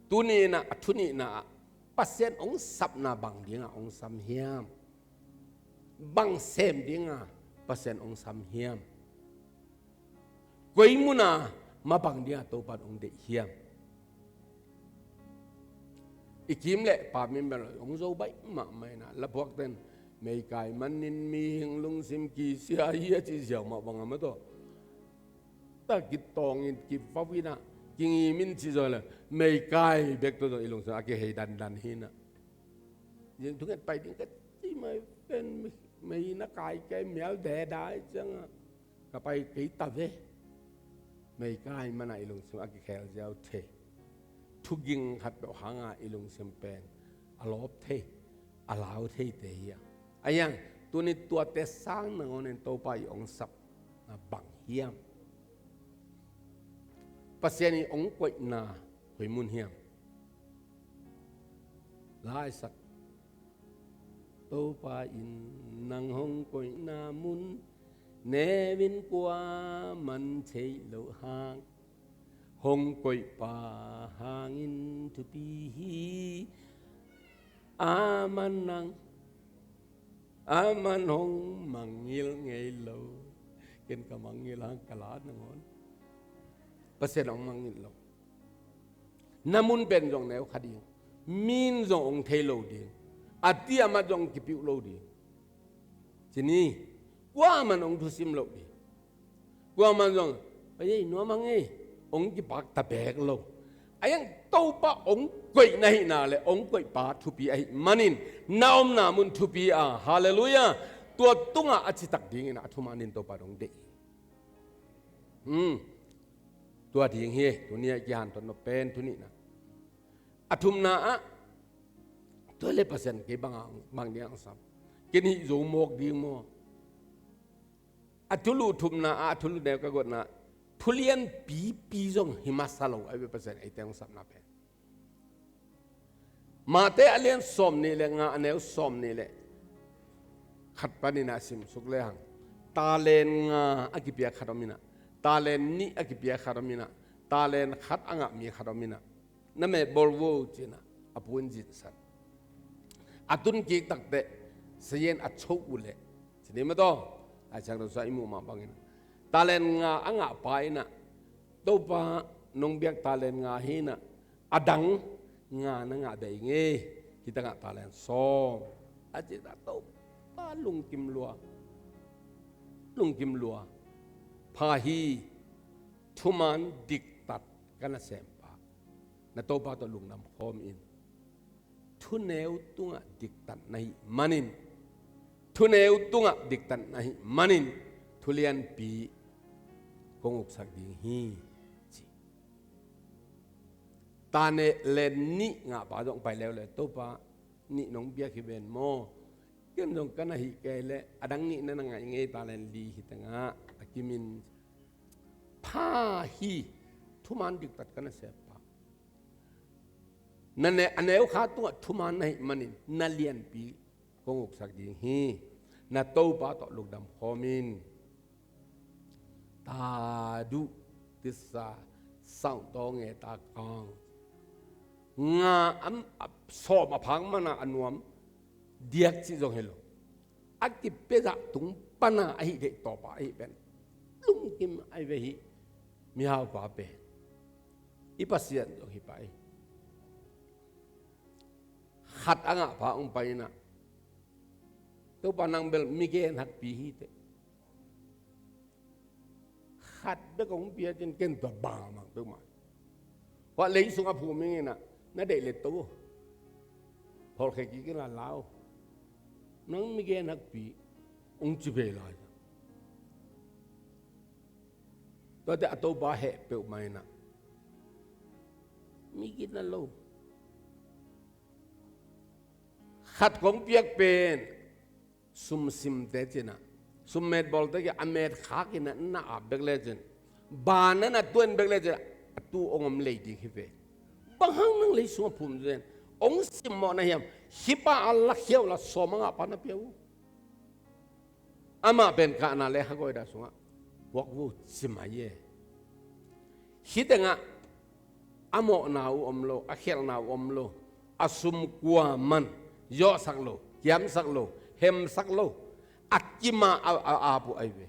tuni in ah, a thu nihna ah, Pasian hong sapna bang dinga hong sam hiam? Bang sem dinga Pasian hong sam hiam? Koi muna mabang dinga Topa in hong deih hiam? I kim le pam in bel hong zo baih mahmah in ah, laphuakten, meikai manin mihing lungsim kisia hi a ci ziau mah bang a ma tawh. Ta kitawng in, kivau in ah, kingim in ci zaw le, meikai bek tawh zong i lungsim a kihei dandan hi in ah. Zing thunget pai ding ka ci mai pen, mei na kai kei mial deda i ciangah ka pai kei ta ve. Meikai mana i lungsim a kikhel ziau thei. Thuging khat peuh hanga i lungsim pen a lawp thei, a lau thei te hi a. A iang, tuni tuate sang nangawnin Topa i hong sap na bang hiam? Pasian i hong koihna koi mun hiam? Laisak. Topa in nang hong koihna mun, neu in kuaman theih loh hang, hong koihpa hangin thupi hi. Aman nang, aman hong mangngilh ngei lo. Ken ka mangngilh hang ka la nangawn. Pasian hong mangngilh lo. Na mun pen zong neu kha ding. Min zong hong thei lo ding. A ti a mat zong kipiuh lo ding. Ci ni, kuaman hong thusim lo ding. Kuaman zong, "Pai ei, nuam hang ei," hong kipak ta bek lo. A iang Topa hong koih na hihna le hong koihpa thupi ahih manin, na omna mun thupi a, halleluiah. Tua tungah a citak dingin a thumanin Topa dong deih. Hmm. Tua ding hi, tuni a i kihanthawn nop pen thu nihna. A thumna ah, tua le Pasian kei bang a, bang ding a sam. Ken hih zo mawk ding maw? A thulu thumna ah, a thulu neu ka gotna, thu lianpipi zong hi masa lo, a ve Pasian eite hong sapna pen. Mate a lian sawm nih le nga, a neu sawm nih le khat panin a simsuk le hang. Talen nga a kipia khat om in ah. Talen nih a kipia khat om in ah. Talen khat a ngah mi khat om in ah. Na meh bawl vo ci-in ah, a pu in zinsan. A tun kik takteh, sayen a cho uh leh. Ci ni maw taw. Ai sang dong sa i muh mah bangin ah. Talen nga a ngah pa in ah, Topa, nong biak talen nga hi in ah, a dang nga na ngah beh ing ei, hih tangah talen sawm. A ci ta Topa lungkim lua. Lungkim lua. Pha hi, thuman diktat ka nasempa. Na Topa tawh lungdam khawm in. Thuneu tungah diktat na hih manin, thuneu tungah diktat na hih manin, thu lianpi kong uksak ding hi, ci. Talen nih ngah pa zong pai leuleu, Topa, nih nong biak hi ven maw? Ken zong ka na hih kei leh, a dang nih na na ngah ing ei, talen li hi tangah, a kimin. Pha hi, thuman diktat ka nasempa. Na ne, a neu kha tungah thuman na hih manin, na lianpi kong uksak ding hi. Na Topa tawh lungdam khawm in. Taduh, tisa, saungtaw nge ta kang. Nga am, a sawm a phak mana a nuam diak cih zong hi lo. A kipia zah tung pana ahi deih tawpa ahi pen. Lungkim ai ve hi. Mihaupa pen. I Pasian zong hi pai. Khat a ngahpa hong pai in ah, "Topa, nang bel mi genhakpi hi teh. Khat bek hong pia cin ken tua bang mang peuhmah. Hua lei sungah phum ing in ah, na deih leh to. Phawlkhia kik in la lau. Nang mi genhakpi," hong ci ve lai. Tuate a Topa heh peuhmah in ah, mi gina lo. Khat kong piak pen sumsimte cin ah, summet bawlte kia a met khak in ah na ap bek lecin, ban na na tuan bek lecin, a tu hong om lei ding hi ve. Bang hang nang lei sungah phum zen? Hong simmawh na hiam? Hih pa a lakhia uh la sawm a ngahpa na pia uh. Amah pen kahna le hagawida sungah puak uh ci mai e. Hih tengah a mawhna uh om lo, a khelhna uh om lo, a sum kuaman zawhsak lo, kiamsak lo, hemsak lo, a kim a a, a ap uh ahi ve.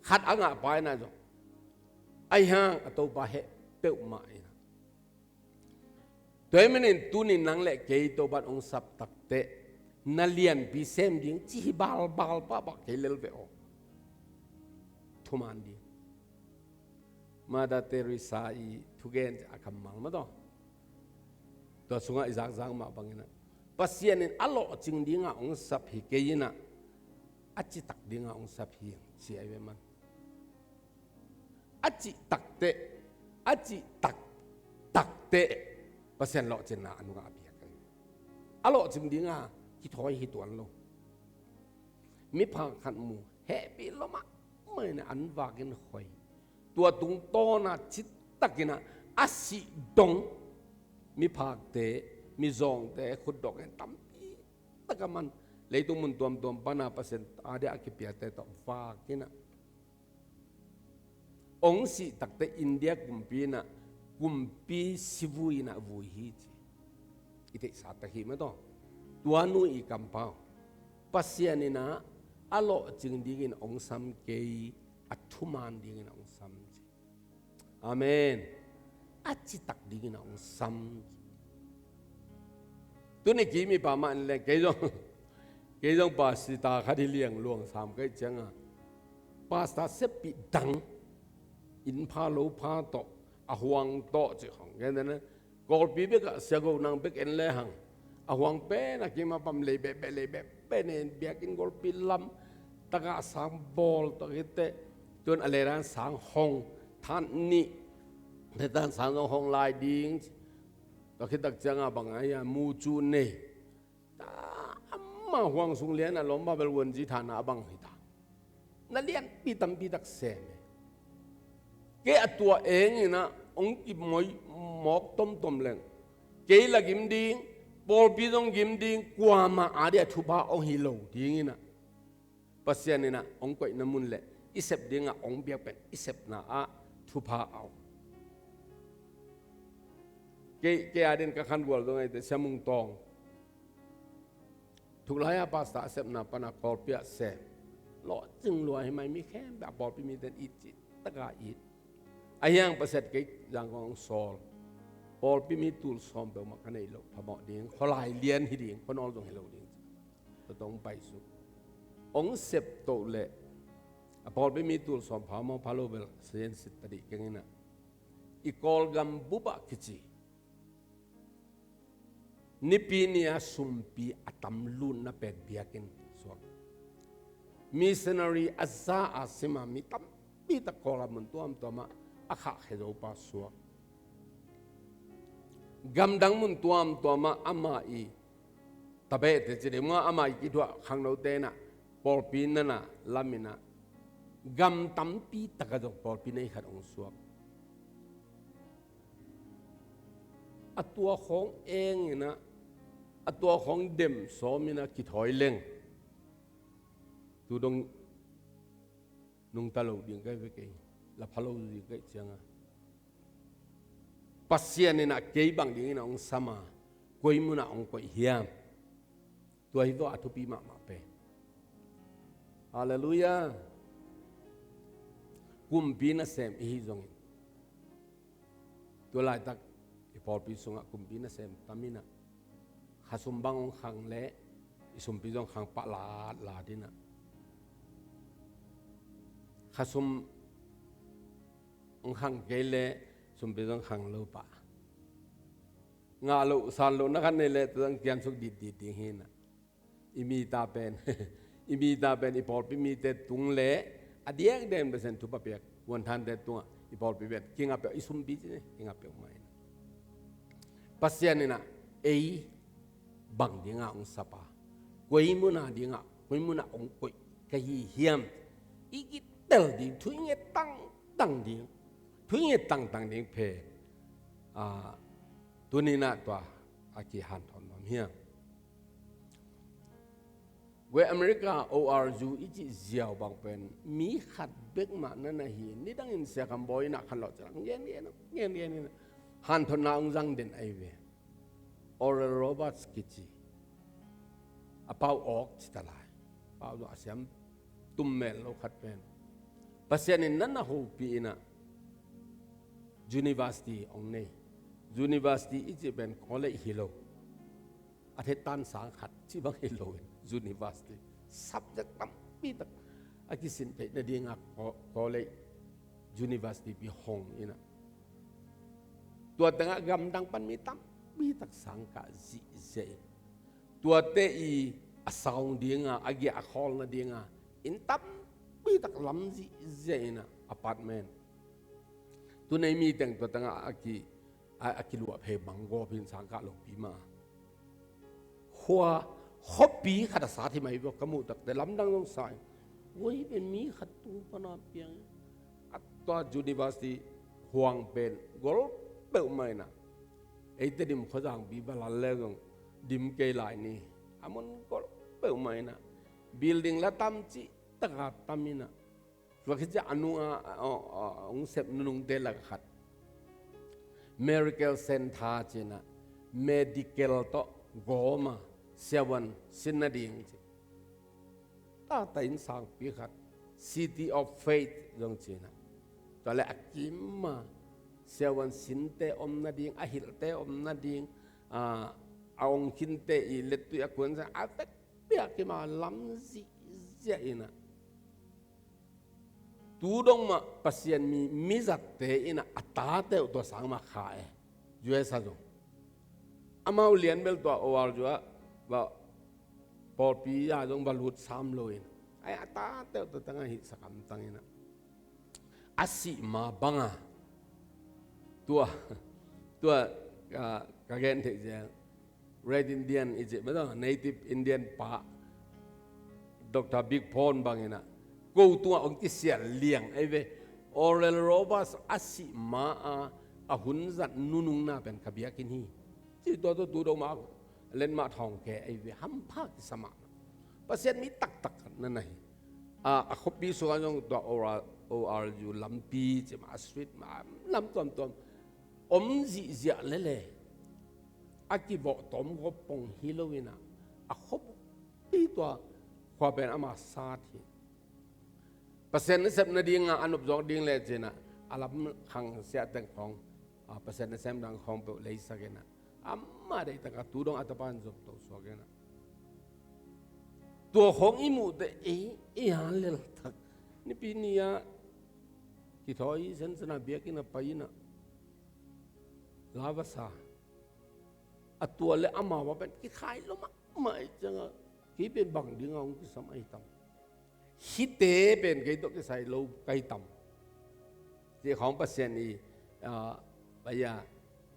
Khat a ngahpa in ah zong, ahi hang a Topa heh peuhmah in ah. Tua ahih manin tuni nang le kei Topa'n hong sap takteh, na lianpi sem ding ci hi balbal pahpah kei lel ve aw. Thuman ding. Mother Teresa i thugen a kammal mah tawh, tua sungah i zakzak mah bangin ah, Pasian in a lawhcing dingah hong sap hi kei in ah, a citak dingah hong sap hi, ci ahi ve man. A cih takteh, a cih tak, takteh, Pasian lawhcinna a nungah a piak ahi. A lawhcing dinga kithawi hi tuan lo. Miphak khat mu, hehpih lua mahmah in ah an vakin khoi. Tua tungtawna citak in ah a sih dong miphakte, mizawngte khutdawh in tampi tak a man. Leitung mun tuamtuam pana Pasian a dia a kipiate tawh vak in ah, hong sih takteh India kumpi in ah, kumpi sivui in ah vui hi ci. I theihsa tak hi mah tawh. Tua nu i kampau, Pasian in ah a lawhcing dingin hong sam kei, a thuman dingin hong sam ci. Amen. A citak dingin ah hong sam. Tuni ki mipa mah in leng, kei zong, kei zong pastor khat hi liang luang sam ka hih cianga, pastor seppih dang, inn pha lo pha tawh, a huang tawh cih khong gen dena, Kawlpi bekah sia go nang bek en lehang, a huang pen a kim a pam lei behbeh, lei behbeh nen, biakinn golpi lam takah sang bawl tawh khit teh, tun a ledan sang hong, than nih, ledan sang zong hong lai ding. Tua khit tak cianga bang a hia, mu cu nei. Ta, amah huang sung lian a lawm mah bel vuanzi thana a bang hi ta. Na lianpi tampi tak sem e. Kei a tua eng in ah hong kipmoi mawk tomtom leng, kei la gim ding, pawlpi zong gim ding, kuamah a dia thupha hong hi lo ding in ah, Pasian in ah hong koihna mun le i sep dingah hong biak pen i sepna ah thupha a om. Kei, kei a din ka khanvual zong eite Sia Mung Tawng. Thuklai a pastor a sepna pana pawlpi ah sem. Lawhcing lua hi mai, mi khempeuh a pawlpi mite in it cih taka it. A hiang Pasian kei Zangkong hong sawl. Pawlpi mi tul sawm peuhmah ka neih loh phamawh ding, khualai lian hi ding, khuanawl zong hi lo ding. Tua tawh hong paisuk. Hong sep toh leh a pawlpi mi tul sawm phamawh pha lo bel sazian sit tadih keng in ah, i Kawlgam bup ah kici Nipi ni-a sumpi a tam lutna pen biakinn suak. Missionary a za a sima mi tampi tak Kawlgam mun tuamtuamah a khahkhia zo pa suak. Gamdang mun tuamtuamah ama i tabehte ci ding mah, ama i kituah khangnote in ah pawlpi nana lam in ah gam tampi takah zong pawlpi nei khat hong suak. A tua khawng eng in ah, a tua khawng dem sawm in ah kithawi leng, tu dong nungta lo ding ka hi ve kei, la pha lo ding ka hih cianga, Pasian in ah kei bang dingin ah hong sam a, koi munah hong koih hiam? Tua hi tawh a thupi mahmah pen. Halleluiah. Kumpi nasem i hi zongin, tua laitak i pawlpi sungah kumpi nasem tam in ah, Khasum bang hong khang leh i sumpi zong khang pah latlat in ah, khasum hong khang kei leh sumpi zong khang lo pah. Ngah loh san loh na khat nei leh tua zong kiamsuk ditdit ding hi in ah, i mita pen i mita pen i pawlpi mite tung leh a diakdiak in Pasian thupha piak huanthante tungah i pawlpi pen kingah peuh, i sumpi ci ne kingah peuhmah in ah, Pasian in ah ei bang dingah hong sap a, koi munah dingah, koi munah hong koih ka hi hiam, i kitel ding, thu i nget tangtang ding, thu i nget tangtang ding pen, ah, tuni in ah tua a kihanthawn nuam hiam. Weh America O R U i cih ziau bang pen mi khat bek mah na na hi, nidangin Sia Kham Bawi in ah khanlawh ciang ngen ngen ngen ngen in ah hanthotna hong zang den ahi ve. Oral Roberts kici, a pau awk ci ta lai, pau zong a siam tum mel lo khat pen Pasian in na na hopih in ah university hong nei. University i cih pen college hi lo, a thetan sang khat ci bang hi lo in university, subject tampi tak a kisin theih nadingah co-, college, university pi hong in ah, tua tengah gamdang pan mi tampi tak sangkah zihziah in, tuate i a sawng dingah, a giah a khawl nadingah inn tampi tak lam zihziah in ah, apartment. Tu nei mi teng tua tengah a ki, a, a kiluah phei bang gawp in sangkah lopi mah. Khua, khuapi khat a sat hi mai bawk ka muh takte lamdang zong sa in. Ui, pen mi khat tung pana piang in. A tua university huang pen gol peuhmah in ah, eite dim khuazangpi va lal le zong dim kei lai ni. A mun gol peuhmah in ah, building la tam cih taka tam in ah, tua khit ciang a nungah, a, a, a, hong sep nunungte lak khat, Miracle Center ci in ah, medical tawh gawm a, siavuan sin nading ci. Tata inn sangpi khat, City of Faith zong ci in ah, tua leh a kim a, siavuan sinte om nading, a hilhte om nading, a, a ong khinte i lettui a kuansa a vekpi a kim a lam zihziah in ah, tu dong mah Pasian mi, mizatte in ah a tate uh tua sang mah kha e. U S a zong amau lian bel tua O R U ah va, pawlpi ah zong va lut sam lo in, ai, a tate uh tua tengah hih sakam tang in ah, a sih ma bang a, tua, tua, ah, ka gen theih zel, Red Indian i cih mah, Native Indian pa, Doctor Big Pond bang in ah, ko tungah hong kisial liang ahi ve. Oral Roberts a sih ma a, a hun zat nunungna pen ka biakinn hi. Ci tua tawh tu dong mah, len mah thawng ke ahi ve, hampha kisa mahmah. Pasian mi taktak na na hi. A, a khuapi sungah zong tua O R U lampi ci mah, a street mah, lam tuamtuam om zihziah lele, a kivawh tawm gawp pong hi lo in ah, a khuapi tua khua pen ama sat hi. Pasian nasep nadingah a nopzawk ding le ci in ah, a lam khang siah teng khawng, a, Pasian nasem dang khawng peuh leisak in ah, amah deihtak a tu dong a tapa in zop to suak in ah, tua khawng i muhte ei, ei a leltak. Nipi ni ah kithawi sensen a biakinn ah pai in ah, la va sa. A tua le amau a pen kikhai lo mahmah ahih ciangah, kei pen bang dingah hong kisam ahi tam, hihte pen kei tawh kisai lo ka hi tam, cih khawng Pasian i, ah, pai a,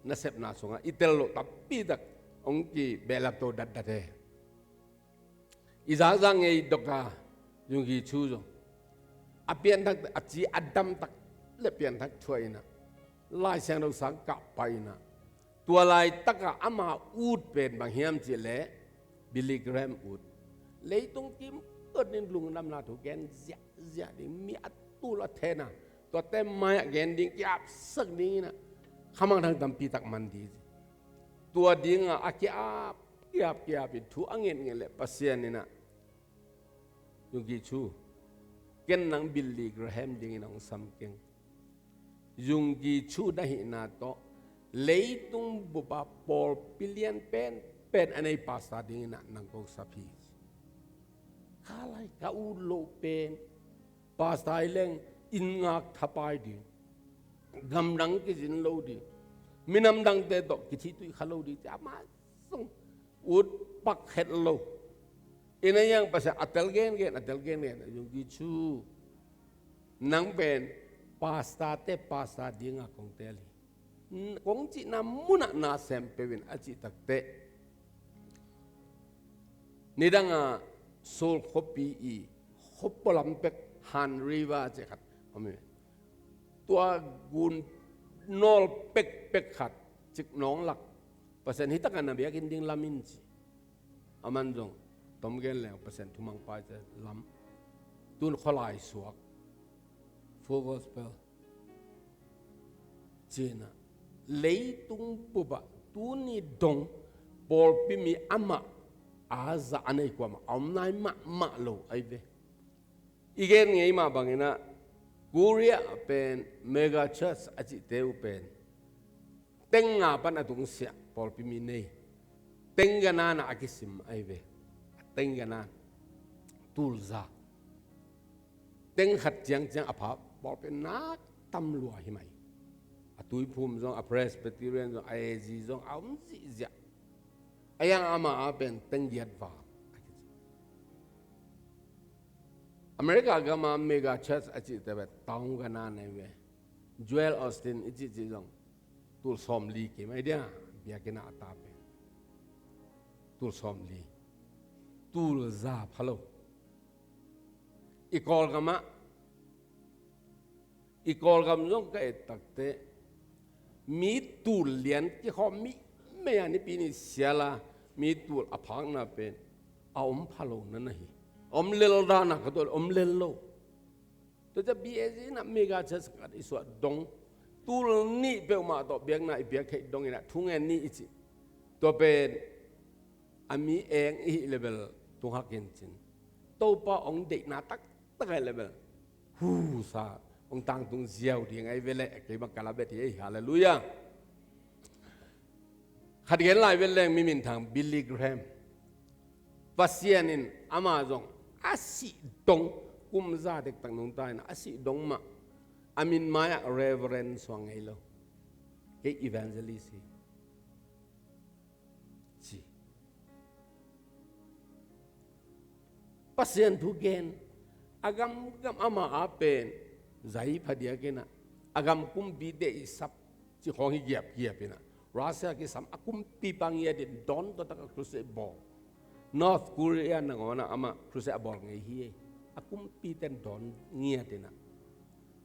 nasepna sungah i tel loh tampi tak hong kibehlap to datdat e. I zakzak ngei Doctor Yonggi Cho zong a pianthak, a ci a damtak le pianthak thuah in ah, Lai Siangtho sang kah pai in ah, tua laitakah ama ut pen bang hiam cih leh, Billy Graham ut. Leitung kim ut in lungdamna thu gen ziahziah ding, mi a tul a then a, tuate mai-ah gen ding, kiapsak ding in ah, khamangthang tampi tak man ding. Tua dingah a kiap, kiap, kiap in thu a ngetnget leh Pasian in ah, Yonggi Cho, ken nang Billy Graham dingin hong sam keng. Yonggi Cho na hihna tawh leitung bup a pawlpi lian pen pen a nei pastor dingin ah nang kong sap hi. Kha lai ka ut loh pen pastor hi leng inn ngak thapai ding, gamdang kizin lo ding, minam dangte tawh kithituih kha lo ding ci a, amah zong ut pak het lo. Ina yang Pasian a tel gengen, a tel gengen a zong kici, nang pen pastor te pastor dinga kong tel hi. Kong cihna munah na sem peuh in a cih takteh, nidanga Seoul khuapi i khuapaw lam pek Han River cih khat om hi. Tua gun nawl pekpek khat cik nawng lak, Pasian hi taka na biakinn ding lam in ci. Aman zong tom gen leng Pasian thumang paite lam, tun khualai suak, Full Gospel cina, leitung bupah tuni dong pawlpi mi amah a za a nei kuamah a om nai mahmah lo ahi ve. I gen ngei mah bangin ah Korea pen mega church a cihte uh pen teng nga pan a tungsiah pawlpi mi nei, teng gana na a kisim ahi ve. Teng gana, tulza, teng khat ciangciang a pha pawlpi nak tam lua hi mai. A Tuiphum zong, a Presbyterian zong, a A G zong a om zihziah. A yang ama a pen teng giat va. America gama mega church a cihte ve, town gana nei ve. Joel Osteen i cihcih zong tul sawmli kim ahi dia, biakinn ah a ta pen tul sawmli, tulza pha lo. I Kawlgam ah, i Kawlgam zong ka et takteh, mi tul lian kikhawm mi mei a nipi ni siala, mi tul a phakna pen a om pha lo na na hi. Om lel dana ka tual, om lel lo. Tua ciang B A C na mega church khat i suah dong, tul nih peuhmah tawh biakna i biak theih dong in ah thungen ni i cih. Tua pen a mi eng i hih level tung hak in cin, Topa hong deihna taktak ahi level, husa hong tangtung ziau ding ahi ve leh, kei bang ka la bet hi ei. Halleluiah. Khat gen lai vet leng, mi minthang Billy Graham. Pasian in ama zong a sih dong, kum za dektak nungta in a sih dong mah a min mai-ah Reverend suang ngei lo. Kei evangelist hi ci. Pasian thu gen, a gamgam ama a pen zai phadiak in ah, a gam kumpite i sap cih khawng hi giapgiap in ah, Russia kisam a kumpipa ngiat in dawn tua tak a crusade bawl. North Korea nangawn ah amah crusade a bawl ngei hi ei. A kumpite in dawn ngiat in ah,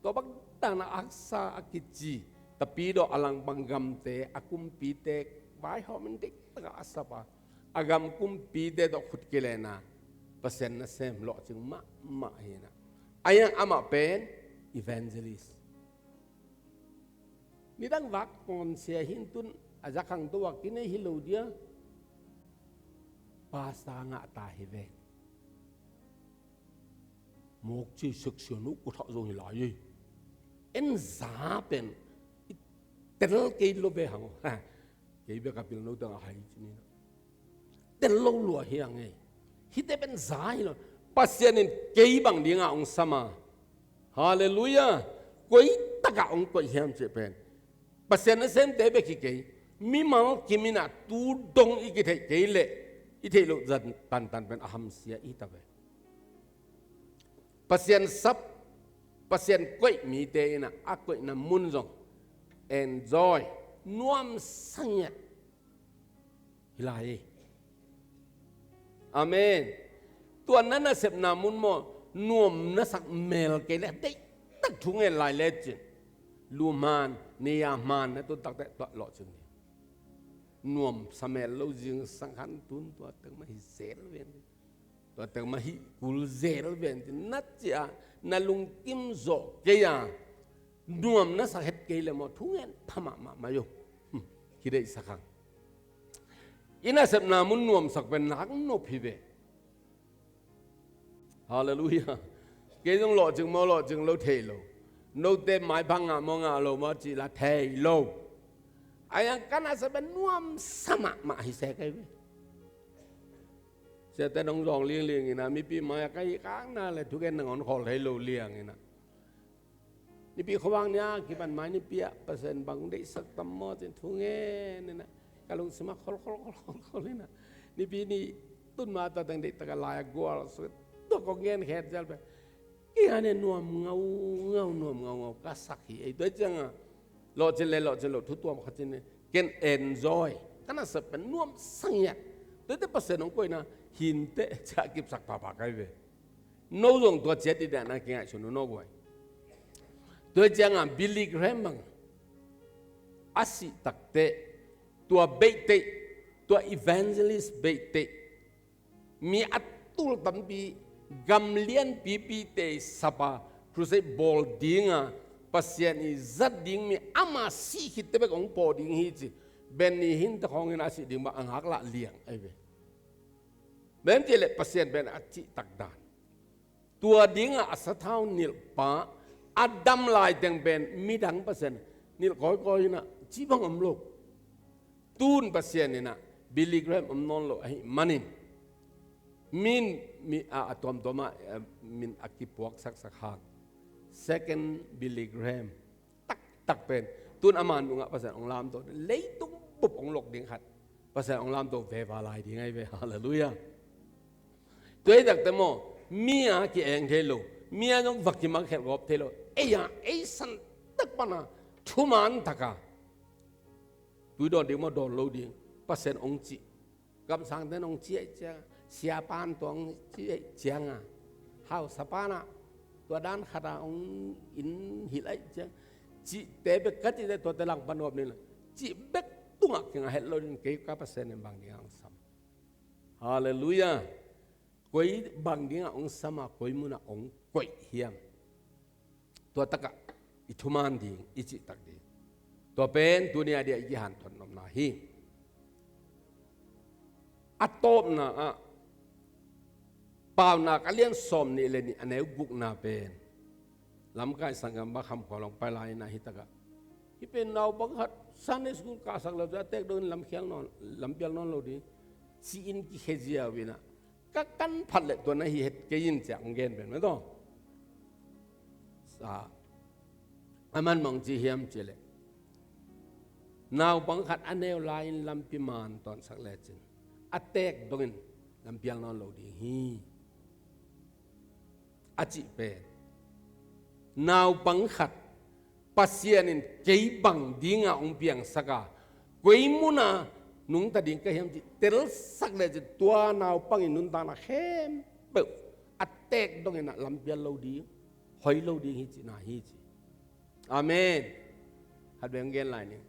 tua bang dan a haksa a kici, Tapidaw a langpang gamte a kumpite vaihawm in deihtak a a sap a, a gam kumpite tawh khut kilenna, Pasian nasem lawhcing mahmah hi in ah. A yang amah pen evangelist. Nidang vak pawnsia hi in, tun a za khangto a kinei hi lo dia, pastor ngah ta hi ve. Mawk ci section uh kua thah zong hi lai ei. En za pen i tel kei lo ve hang aw. Ha. Kei bek a pilno tang a hai ci ni na. Tel lo lua hi hang ei. Hihte pen za hi lo. Pasian in kei bang dinga hong sam a. Halleluiah. Koi takah hong koih hiam cih pen, Pasian nasemte bek hi kei, mimal kim in ah tu dong i kitheih kei leh, i theih loh zan tantan pen a hamsia i hi ta ve. Pasian sap, Pasian koih mite in ah a koihna mun zong enjoy, nuamsa ngiat hi lai hi. Amen. Tua na nasepna mun maw, nuam na sak mel kei leh deihtak thu ngen lai lecin, lu hmaan, nei-a hmaan na tun takteh tua lawhcing hi. Nuamsa mel lo, zingsang khan tun tua teng mah hi zel ven. Tua teng mah hih kul zel ven ci, na ci a, na lungkim zawh kei a, nuam na sak het kei leh maw, thu ngen pha mahmah mai uh. Hmm, kideihsak hang. I nasepna mun nuamsak pen nak nop hi ve. Halleluiah. Kei zong lawhcing maw, lawhcing lo thei lo. Note maipha ngah maw, ngah lo maw cih la thei lo. A yang ka nasep pen nuamsa mahmah hi se kei ve. Siate nong zawng lingling ina, mipi mai-ah ka hih kangna le thugen nangawn khawl thei lo liang ina. Nipi khuavak ni-a kipan mai nipi-ah Pasian bang deihsak tam maw cin thu ngen ina, ka lungsim ah khol khol khol khol khol ina. Nipi ni tun ma tua teng deihtak a lai-ah gual suk, tua kong gen khet zel pen, kei a ne nuam ngaungau, nuam ngaungau ka sak hi ei. Tua ciangah lawhcin le lawhcin lo thu tuam khat cin, ken enjoy, ka nasep pen nuam sang hiat. Tuate Pasian hong koihna hinteh ciah kipsak pahpah kai ve. No zong tua ciat i dahna kingaihsun uh no guai. Tua ciangah Billy Graham bang a sih takteh, tua beihte, tua evangelist beihte, mi a tul tampi, gam lianpipi te sapa crusade bawl dinga Pasian i zat ding mi ama sih khitte bek hong pawh ding hi ci. Benny Hinn te khawngin a sih ding bang a ngaklah liang ahi ve. Bem cih leh Pasian pen a cihtak dan. Tua dingah a sathau nilhpa a dam laiteng pen midang Pasian nilh kawikawi inah cih bang om lo. Tun Pasian inah Billy Graham om nawn lo ahih manin, min mi a, a tuamtuamah, eh, min a kipuaksaksak hang Second Billy Graham taktak pen, tun ama nungah Pasian hong lamto, leitung bup hong lok ding khat Pasian hong lamto veva lai ding ahi ve. Halleluiah. Tua hi takte maw, mi a ki-eng thei lo, mi a zong va kimak khelh gawp thei lo, ei a ei santak pana thuman taka tui dawn ding maw, dawn lo ding, Pasian hong cih, kamsangte in hong cih ahih cianga, siapan tua hong cih ahih cianga, hausapan ah tua dan khatah hong in hilh ahih cianga, cihte bek ka cihte tuate langpan gawp ni la, cih bek tungah kingah het lo ding, kei ka Pasian in bang dingah hong sam. Halleluiah. Koi bang dingah hong sam a, koi munah hong koih hiam? Tua takah i thuman ding, i cihtak ding. Tua pen tuni a dia i kihanthawn nopna hi. A tawpna ah, Paunak a lian sawm nih le nih a neu gukna pen, lamkai sanggam ba kham khua long pai lai inah hi takah, hih pen naupang khat Sunday school kahsak lo cu a tek dongin lamkhial nawn, lampial nawn lo ding ci-in kikhia ziau inah, ka kan phat le tua na hi het kei in ciah hong gen pen mah tawh. Sa, a man mah hong ci hiam cih leh, naupang khat a neu lai-in lampi man tawnsak lecin a tek dongin lampial nawn lo ding hi, a cih pen, naupang khat Pasian in kei bang dingah hong piangsak a, koi munah nungta ding ka hiam cih telsak lecin tua naupang in nuntakna khempeuh a tek dongin ah lampial lo ding, hoi lo ding hi cihna hi ci. Amen. Khat vei hong gen lai ning.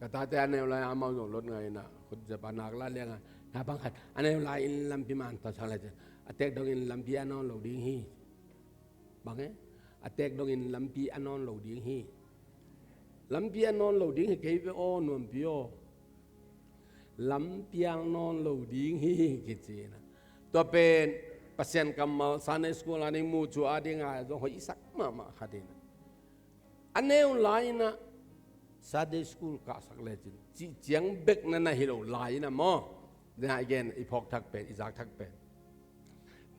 Ka tate a neu lai amau zong lot ngai inah, khut zep a nak la liangah, naupang khat a neu lai-in lampi man tawnsak lecin a tek dongin lampi a nawn lo ding hi. Bang e? A tek dongin lampi a nawn lo ding hi. Lampi a nawn lo ding hi kei ve aw, nuampi aw. Lampial nawn lo ding hi kici inah. Tua pen Pasian kammal Sunday school a ding mu cu a ding a zong hoihsak mahmah khat inah, a neu lai-inah Sunday school kahsak lecin cih ciang bek na na hi lo lai-inah maw, na i gen, i phawk thak pen, i zak thak pen,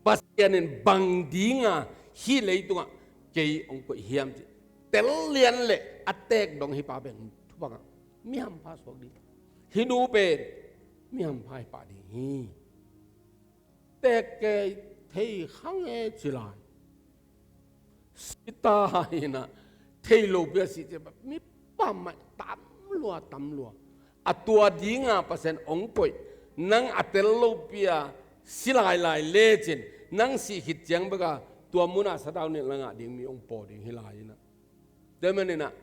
Pasian in bang dinga hih leitungah kei hong koih hiam cih tel lian le a tek dong hi pa pen thupha ngah, mi hampha suak ding. Hih nu pen mi hampha hi pah ding hi. Tek kei thei khang e ci lai. Sita inah thei lopi a si cia mi pammaih tam lua, tam lua. A tua dinga Pasian hong koih, nang a tel lopi a si lailai lecin, nang sih khit ciang beka tua munah sathau nilh na ngah ding mi hong paw ding hi lai inah. Tua maninah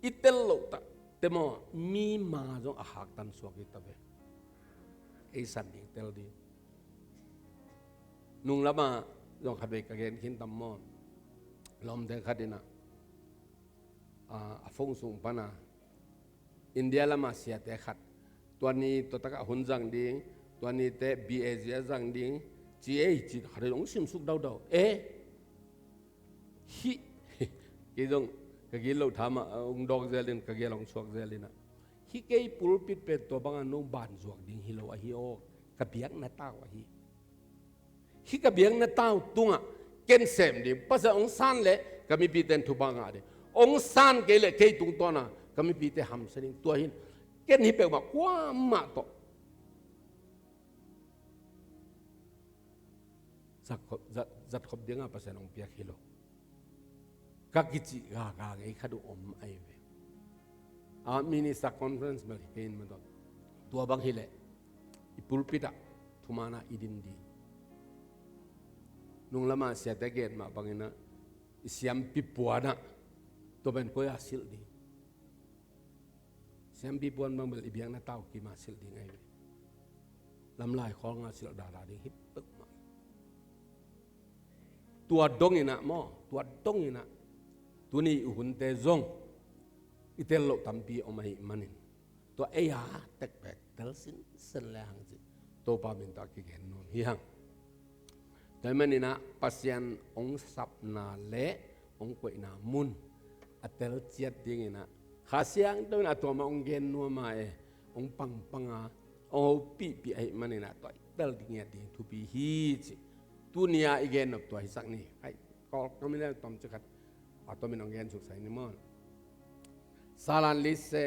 i tel loh takte maw, mi ma zong a haktan suak hi ta ve. Ei san ding tel ding. Nung lamah zong khat vei ka gen khin tam maw? Lawmte khat inah, a, a phone sung pana India lama siate khat, tua ni tua takah hun zang ding, tua nite B A zia zang ding ci ei ci khat in hong simsuk daudau. Eh, hih, kei zong ka gilo thamah hong dawk zelin, ka gel hong suak zelinah, hih kei pulpit pen tua banga no ban zuak ding hi lo ahi aw, ka biakna tau ahi. Hih ka biakna tau tungah ken sem ding, Pasian hong san leh ka mipite in thupha ngah ding, hong san kei leh kei tungtawna ka mipite hamsia ding. Tua hi-in ken hih peuhmah kuamah tawh zat khop, zat, zat khop dinga Pasian hong piak hi lo. Ka kicih gaga ngei khat uh om ahi ve. A minister conference bel hi kei in maw, tua bang hileh i pulpit ah thumaana i din ding. Nunglamah siate gen mah bangin ah i siampi puanah tua pen koi-a silh ding. Siampi puan bang bel i biakna tau kima silh ding ahi ve. Lamlai khawlnga silh dada ding hi peuhmah. Tua dongin ah maw, tua dongin ah tuni i hunte zong i tel loh tampi om ahih manin, tua ei-a tekpek tel sinsen le hang cih Topa min tawh a kigen nuam hi hang. Tua ahih manin ah Pasian hong sapna le hong koihna mun a telciat dingin ah Kha Siangtho in a tua mah hong gen nuam a, e, hong pangpang a, hong hopihpih ahih manin ah tua i tel ding, ngiat ding thupi hi ci. Tuni-a i gen nop tua hisak ni. Hai, Kawlgam in le tomcik khat a tomin hong gen suksak ni maw. Salan li se,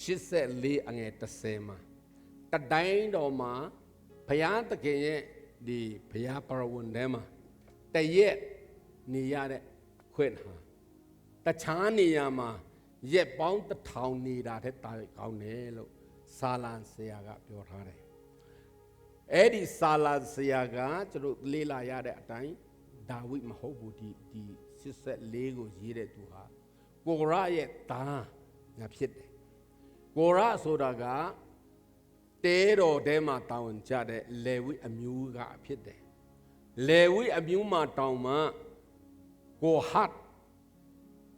sitset li a nge ta se ma, ta dai daw ma, ဘုရားသခင်ရဲ့ ဒီ ဘုရားပရိဝုဏ်ထဲမှာ တစ်ရက်နေရတဲ့ ခွင့်ဟာ တခြားနေရာမှာ ရက်ပေါင်းတစ်ထောင်နေတာထက် သာကောင်းတယ်လို့ ဆာလံဆရာက ပြောထားတယ်။ အဲ့ဒီဆာလံဆရာက ကျွန်တော်လေ့လာရတဲ့အတိုင်း ဒါဝိဒ်မဟုတ်ဘူး။ ဒီ ဒီ ရှစ်ဆယ့်လေးကို ရေးတဲ့သူဟာ ကိုရရဲ့သားဖြစ်တယ်။ ကိုရဆိုတာက တဲတော်ထဲမှာ တာဝန်ကျတဲ့ လေဝိအမျိုးကဖြစ်တယ်။ လေဝိအမျိုးမှာတောင်မှ ကိုဟတ်၊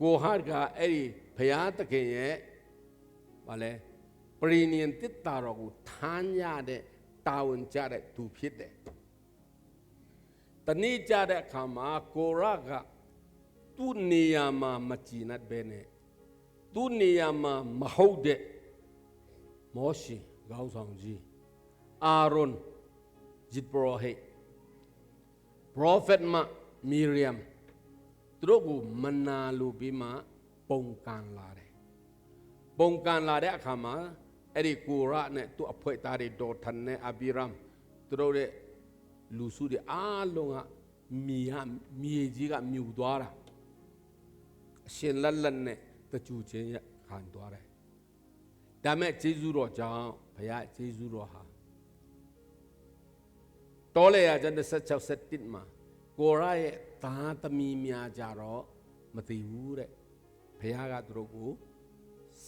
ကိုဟတ်က အဲ့ဒီ ဘုရားသခင်ရဲ့ ဘာလဲ၊ ပရိနိသတ်တော်ကို ထမ်းရတဲ့ တာဝန်ကျတဲ့သူဖြစ်တယ်။ တနေ့ကျတဲ့အခါမှာ ကိုရက သူ့နေရာမှာ မကျေနပ်ဘဲနဲ့ သူ့နေရာမှာ မဟုတ်တဲ့ မောရှေခေါင်းဆောင်ကြီး၊ အာရုန်၊ ယဇ်ပုရောဟိတ်၊ prophet မ မီရိယမ်၊ သူတို့ကို မနာလိုပြီးမှ ပုန်ကန်လာတယ်။ ပုန်ကန်လာတဲ့အခါမှာ အဲ့ဒီကိုရနဲ့ သူ့အဖွဲ့သားတွေ၊ ဒေါ်ထန်နဲ့ အဘိရမ်၊ သူတို့ရဲ့ လူစုတွေအားလုံးက မြေက၊ မြေကြီးက မြူသွားတာ၊ အရှင်လတ်လတ်နဲ့ သကျူခြင်းခံသွားတယ်။ ဒါပေမဲ့ ကျေးဇူးတော်ကြောင့် ဘုရားရဲ့ ကျေးဇူးတော်ဟာ တောလည်ရာကျမ်း နှစ်ဆယ့်ခြောက် ဆယ့်တစ်မှာ ကိုရရဲ့ သားသမီးများကြတော့ မသေဘူးတဲ့။ ဘုရားက သူတို့ကို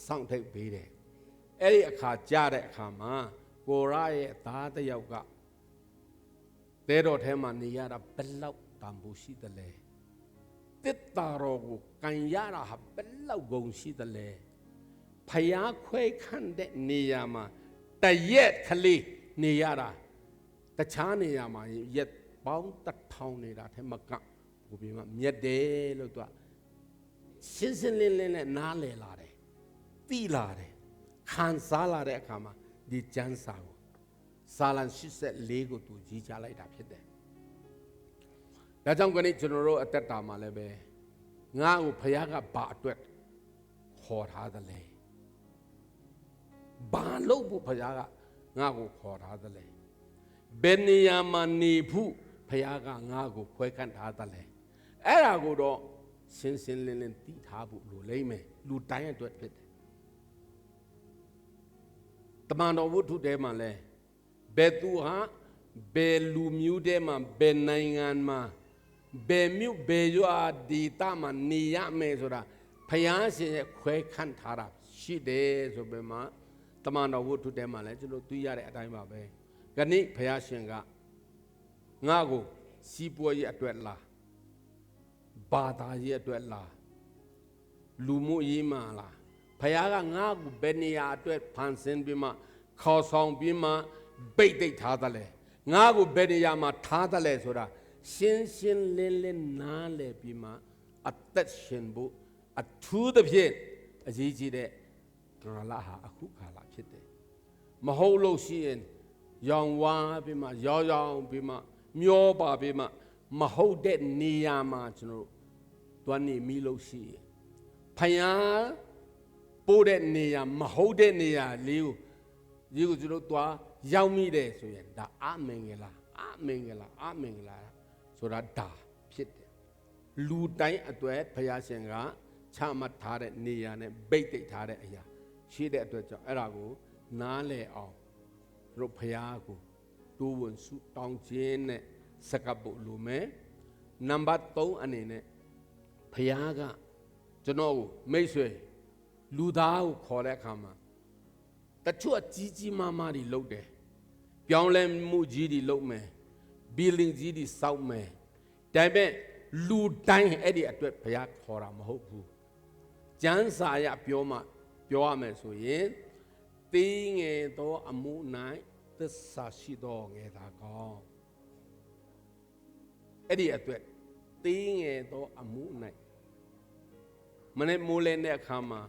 စောင့်ထိပ်ပေးတယ်။ အဲ့ဒီအခါကျတဲ့အခါမှာ ကိုရရဲ့ သားတစ်ယောက်က တဲတော်ထဲမှာ နေရတာ ဘယ်လောက်တန်ဖိုးရှိသလဲ။ သစ္စာတော်ကို ကိုင်ရတာဟာ ဘယ်လောက်ဂုဏ်ရှိသလဲ။ ဘုရားခွဲခန့်တဲ့နေရာမှာ တစ်ရက်ကလေးနေရတာ၊ တခြားနေရာမှာ ရက်ပေါင်းတစ်ထောင်နေတာထက်မက ပိုပြီးမှ မြတ်တယ်လို့ သူက ရှင်းရှင်းလင်းလင်းနဲ့ နားလည်လာတယ်၊ သိလာတယ်၊ ခံစားလာတဲ့အခါမှာ ဒီကျမ်းစာကို ဆာလံ ရှစ်ဆယ့်လေးကို သူ ရေးချလိုက်တာဖြစ်တယ်။ ဒါကြောင့် ကနေ့ ကျွန်တော်တို့ အသက်တာမှာလည်းပဲ ငါ့ကို ဘုရားက ဘာအတွက် ခေါ်ထားသလဲ။ ဘာလုပ်ဖို့ ဘုရားက ငါ့ကို ခေါ်ထားသလဲ။ ဘယ်နေရာမှာ နေဖို့ ဘုရားက ငါ့ကို ခွဲခန့်ထားသလဲ။ အဲ့ဒါကိုတော့ ရှင်းရှင်းလင်းလင်း သိထားဖို့ လိုလိမ့်မယ်။ လူတိုင်းအတွက် ဖြစ်တယ်။ တမန်တော်ဝတ္ထုထဲမှာလည်း ဘယ်သူဟာ ဘယ်လူမျိုးထဲမှာ၊ ဘယ်နိုင်ငံမှာ၊ ဘယ်မြို့၊ ဘယ်ရွာဒေသမှာ နေရမယ်ဆိုတာ ဘုရားရှင်ရဲ့ ခွဲခန့်ထားတာ ရှိတယ်ဆိုပြီးမှ တမန်တော်ဝတ္ထုထဲမှာလည်း ကျွန်တော် တွေ့ရတဲ့အတိုင်းပါပဲ။ ကနေ့ ဘုရားရှင်က ငါ့ကို စီးပွားရေးအတွက်လား၊ ဘာသာရေးအတွက်လား၊ လူမှုရေးမှာလား၊ ဘုရားက ငါ့ကို ဘယ်နေရာအတွက် ဖန်ဆင်းပြီးမှ၊ ခေါ်ဆောင်ပြီးမှ၊ ဘိတ်သိက်ထားသလဲ၊ ငါ့ကို ဘယ်နေရာမှာ ထားသလဲဆိုတာ ရှင်းရှင်းလင်းလင်း နားလည်ပြီးမှ အသက်ရှင်ဖို့ အထူးသဖြင့် အရေးကြီးတဲ့ ကာလဟာ အခုကာလဖြစ်တယ်။ မဟုတ်လို့ရှိရင် ယောင်ဝါပြီးမှ၊ ယောင်ယောင်ပြီးမှ၊ မျောပါပြီးမှ၊ မဟုတ်တဲ့နေရာမှာ ကျွန်တော်တို့သွားနေမိလို့ရှိရင်၊ ဘုရားပို့တဲ့နေရာ၊ မဟုတ်တဲ့နေရာလေးကို၊ လေးကိုကျွန်တော်တို့သွားရောက်မိတယ်ဆိုရင်၊ ဒါအမင်္ဂလာ၊ အမင်္ဂလာ၊ အမင်္ဂလာဆိုတာဒါဖြစ်တယ်။ လူတိုင်းအတွက်ဘုရားရှင်ကချမှတ်ထားတဲ့နေရာနဲ့ ဘိတ်သိက်ထားတဲ့အရာရှိတဲ့အတွက်ကြောင့်၊ အဲ့ဒါကိုနားလည်အောင်၊ တို့ဘုရားကိုတိုးဝင်ဆုတောင်းခြင်းနဲ့ဆက်ကပ်ဖို့လိုမယ်။ နံပါတ်သုံးအနေနဲ့၊ ဘုရားကကျွန်တော်ကို၊ မိတ်ဆွေ၊ လူသားကိုခေါ်တဲ့အခါမှာ၊ တချို့ကကြီးကြီးမားမားတွေလုပ်တယ်။ ပြောင်းလဲမှုကြီးတွေလုပ်မယ်။ building ကြီးတွေဆောက်မယ်။ ဒါပေမဲ့၊ လူတိုင်းအဲ့ဒီအတွက်ဘုရားခေါ်တာမဟုတ်ဘူး။ ကျမ်းစာအရပြောမှ၊ ပြောရမယ်ဆိုရင်၊ သေးငယ်သောအမှု၌သစ္စာရှိသောငယ်သားကောင်း။ အဲ့ဒီအတွက်၊ သေးငယ်သောအမှု၌၊ မနက်မိုးလင်းတဲ့အခါမှာ၊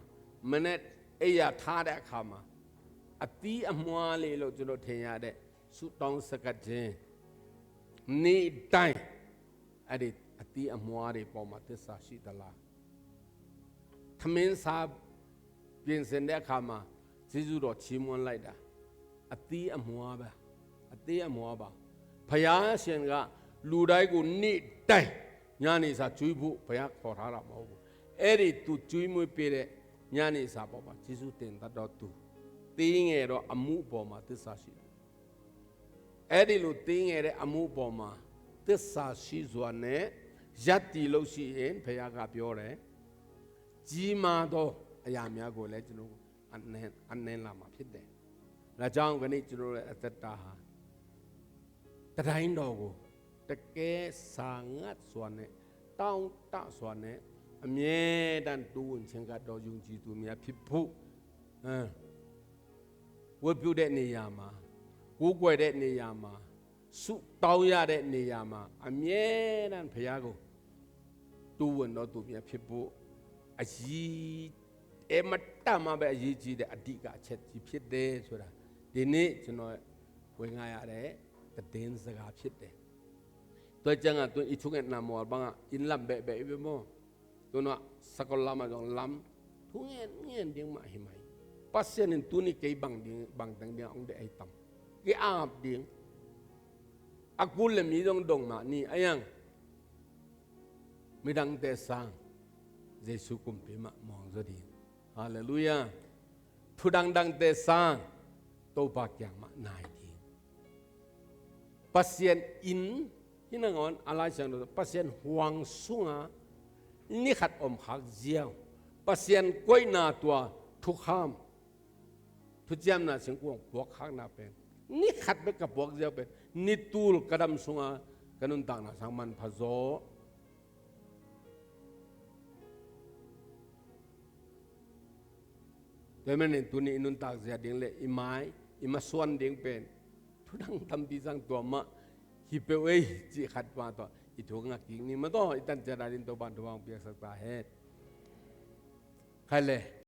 မနက်အိပ်ရာထတဲ့အခါမှာ၊ အသီးအမွှားလေးလို့ကျွန်တော်ထင်ရတဲ့ဆုတောင်းဆက်ကပ်ခြင်း၊ နေ့တိုင်းအဲ့ဒီအသီးအမွှားတွေပေါ်မှာသစ္စာရှိသလား။ ထမင်းစားပြင်ဆင်တဲ့အခါမှာ၊ ကျေးဇူးတော်ချီးမွမ်းလိုက်တာ၊ အသီးအမွှားပဲ၊ အသီးအမွှားပါ။ ဘုရားရှင်ကလူတိုင်းကိုနေ့တိုင်းညနေစာကျွေးဖို့ဘုရားခေါ်ထားတာမဟုတ်ဘူး။ အဲ့ဒီသူကျွေးမွေးပေးတဲ့ညနေစာပေါ်မှာကျေးဇူးတင်တတ်တော့သူ၊ သေးငယ်သောအမှုပေါ်မှာသစ္စာရှိသူ။ အဲ့ဒီလိုသေးငယ်တဲ့အမှုပေါ်မှာသစ္စာရှိစွာနဲ့ရပ်တည်လို့ရှိရင်၊ ဘုရားကပြောတယ်၊ ကြီးမားသောအရာများကိုလည်းကျွန်တော်အနှဲအနှဲလာမှာဖြစ်တယ်။ ဒါကြောင့်၊ ကနေ့ကျွန်တော်ရဲ့အသက်တာဟာ၊ တတိုင်းတော်ကိုတကယ်စာငတ်စွာနဲ့၊ တောင့်တစွာနဲ့၊ အမြဲတမ်းတိုးဝင်ခြင်းကတော်ယုံကြည်သူများဖြစ်ဖို့၊ အဲ၊ ဝတ်ပြုတဲ့နေရာမှာ၊ ကိုးကွယ်တဲ့နေရာမှာ၊ ဆုတောင်းရတဲ့နေရာမှာ၊ အမြဲတမ်းဘုရားကိုတိုးဝင်တော်သူများဖြစ်ဖို့၊ အရေး၊ အင်မတန်မှပဲအရေးကြီးတဲ့အဓိကအချက်ကြီးဖြစ်တယ်ဆိုတာ၊ ဒီနေ့ကျွန်တော်ဝင်ငါရတဲ့သတင်းစကားဖြစ်တယ်။ ตัวจังอ่ะ ตัวอีทุกเนี่ยนำมอบังอ่ะ อินลำแบะแบะไปบ่ ตัวเนาะ สกลลำอ่ะ จองลำ ทุกเงี้ยเงี้ยเดียงมาให้ไหม ปัสเซียนนี่ ตัวนี้เกยบังเดียง บังตังเดียงองเดไอตำ เกยอาบเดียง อากุลเลยมีจองดงมานี่อะยัง midangte sang, Jesu kumpi mah muang zaw ding. Halleluiah. Thu dangdangte sang, Topa kiang mah nai ding. Pasian inn, hi nangawn a Lai Siangtho, Pasian huang sunga ni khat om khak ziau, Pasian koihna tua thukham, thuciamna singkuang puak khakna pen ni khat bek ka puak ziau pen ni tul ka dam sunga ka nuntakna sang manpha zaw. Tua manin tuni i nuntak zia ding le i mai i masuan ding pen thu dang tampi sang tua mah hi peuh ei cih khat pa tawh i thu ngak kik ni maw, tua i tan ciat a ding Topa'n thu hong piaksak ta hen. Khai le.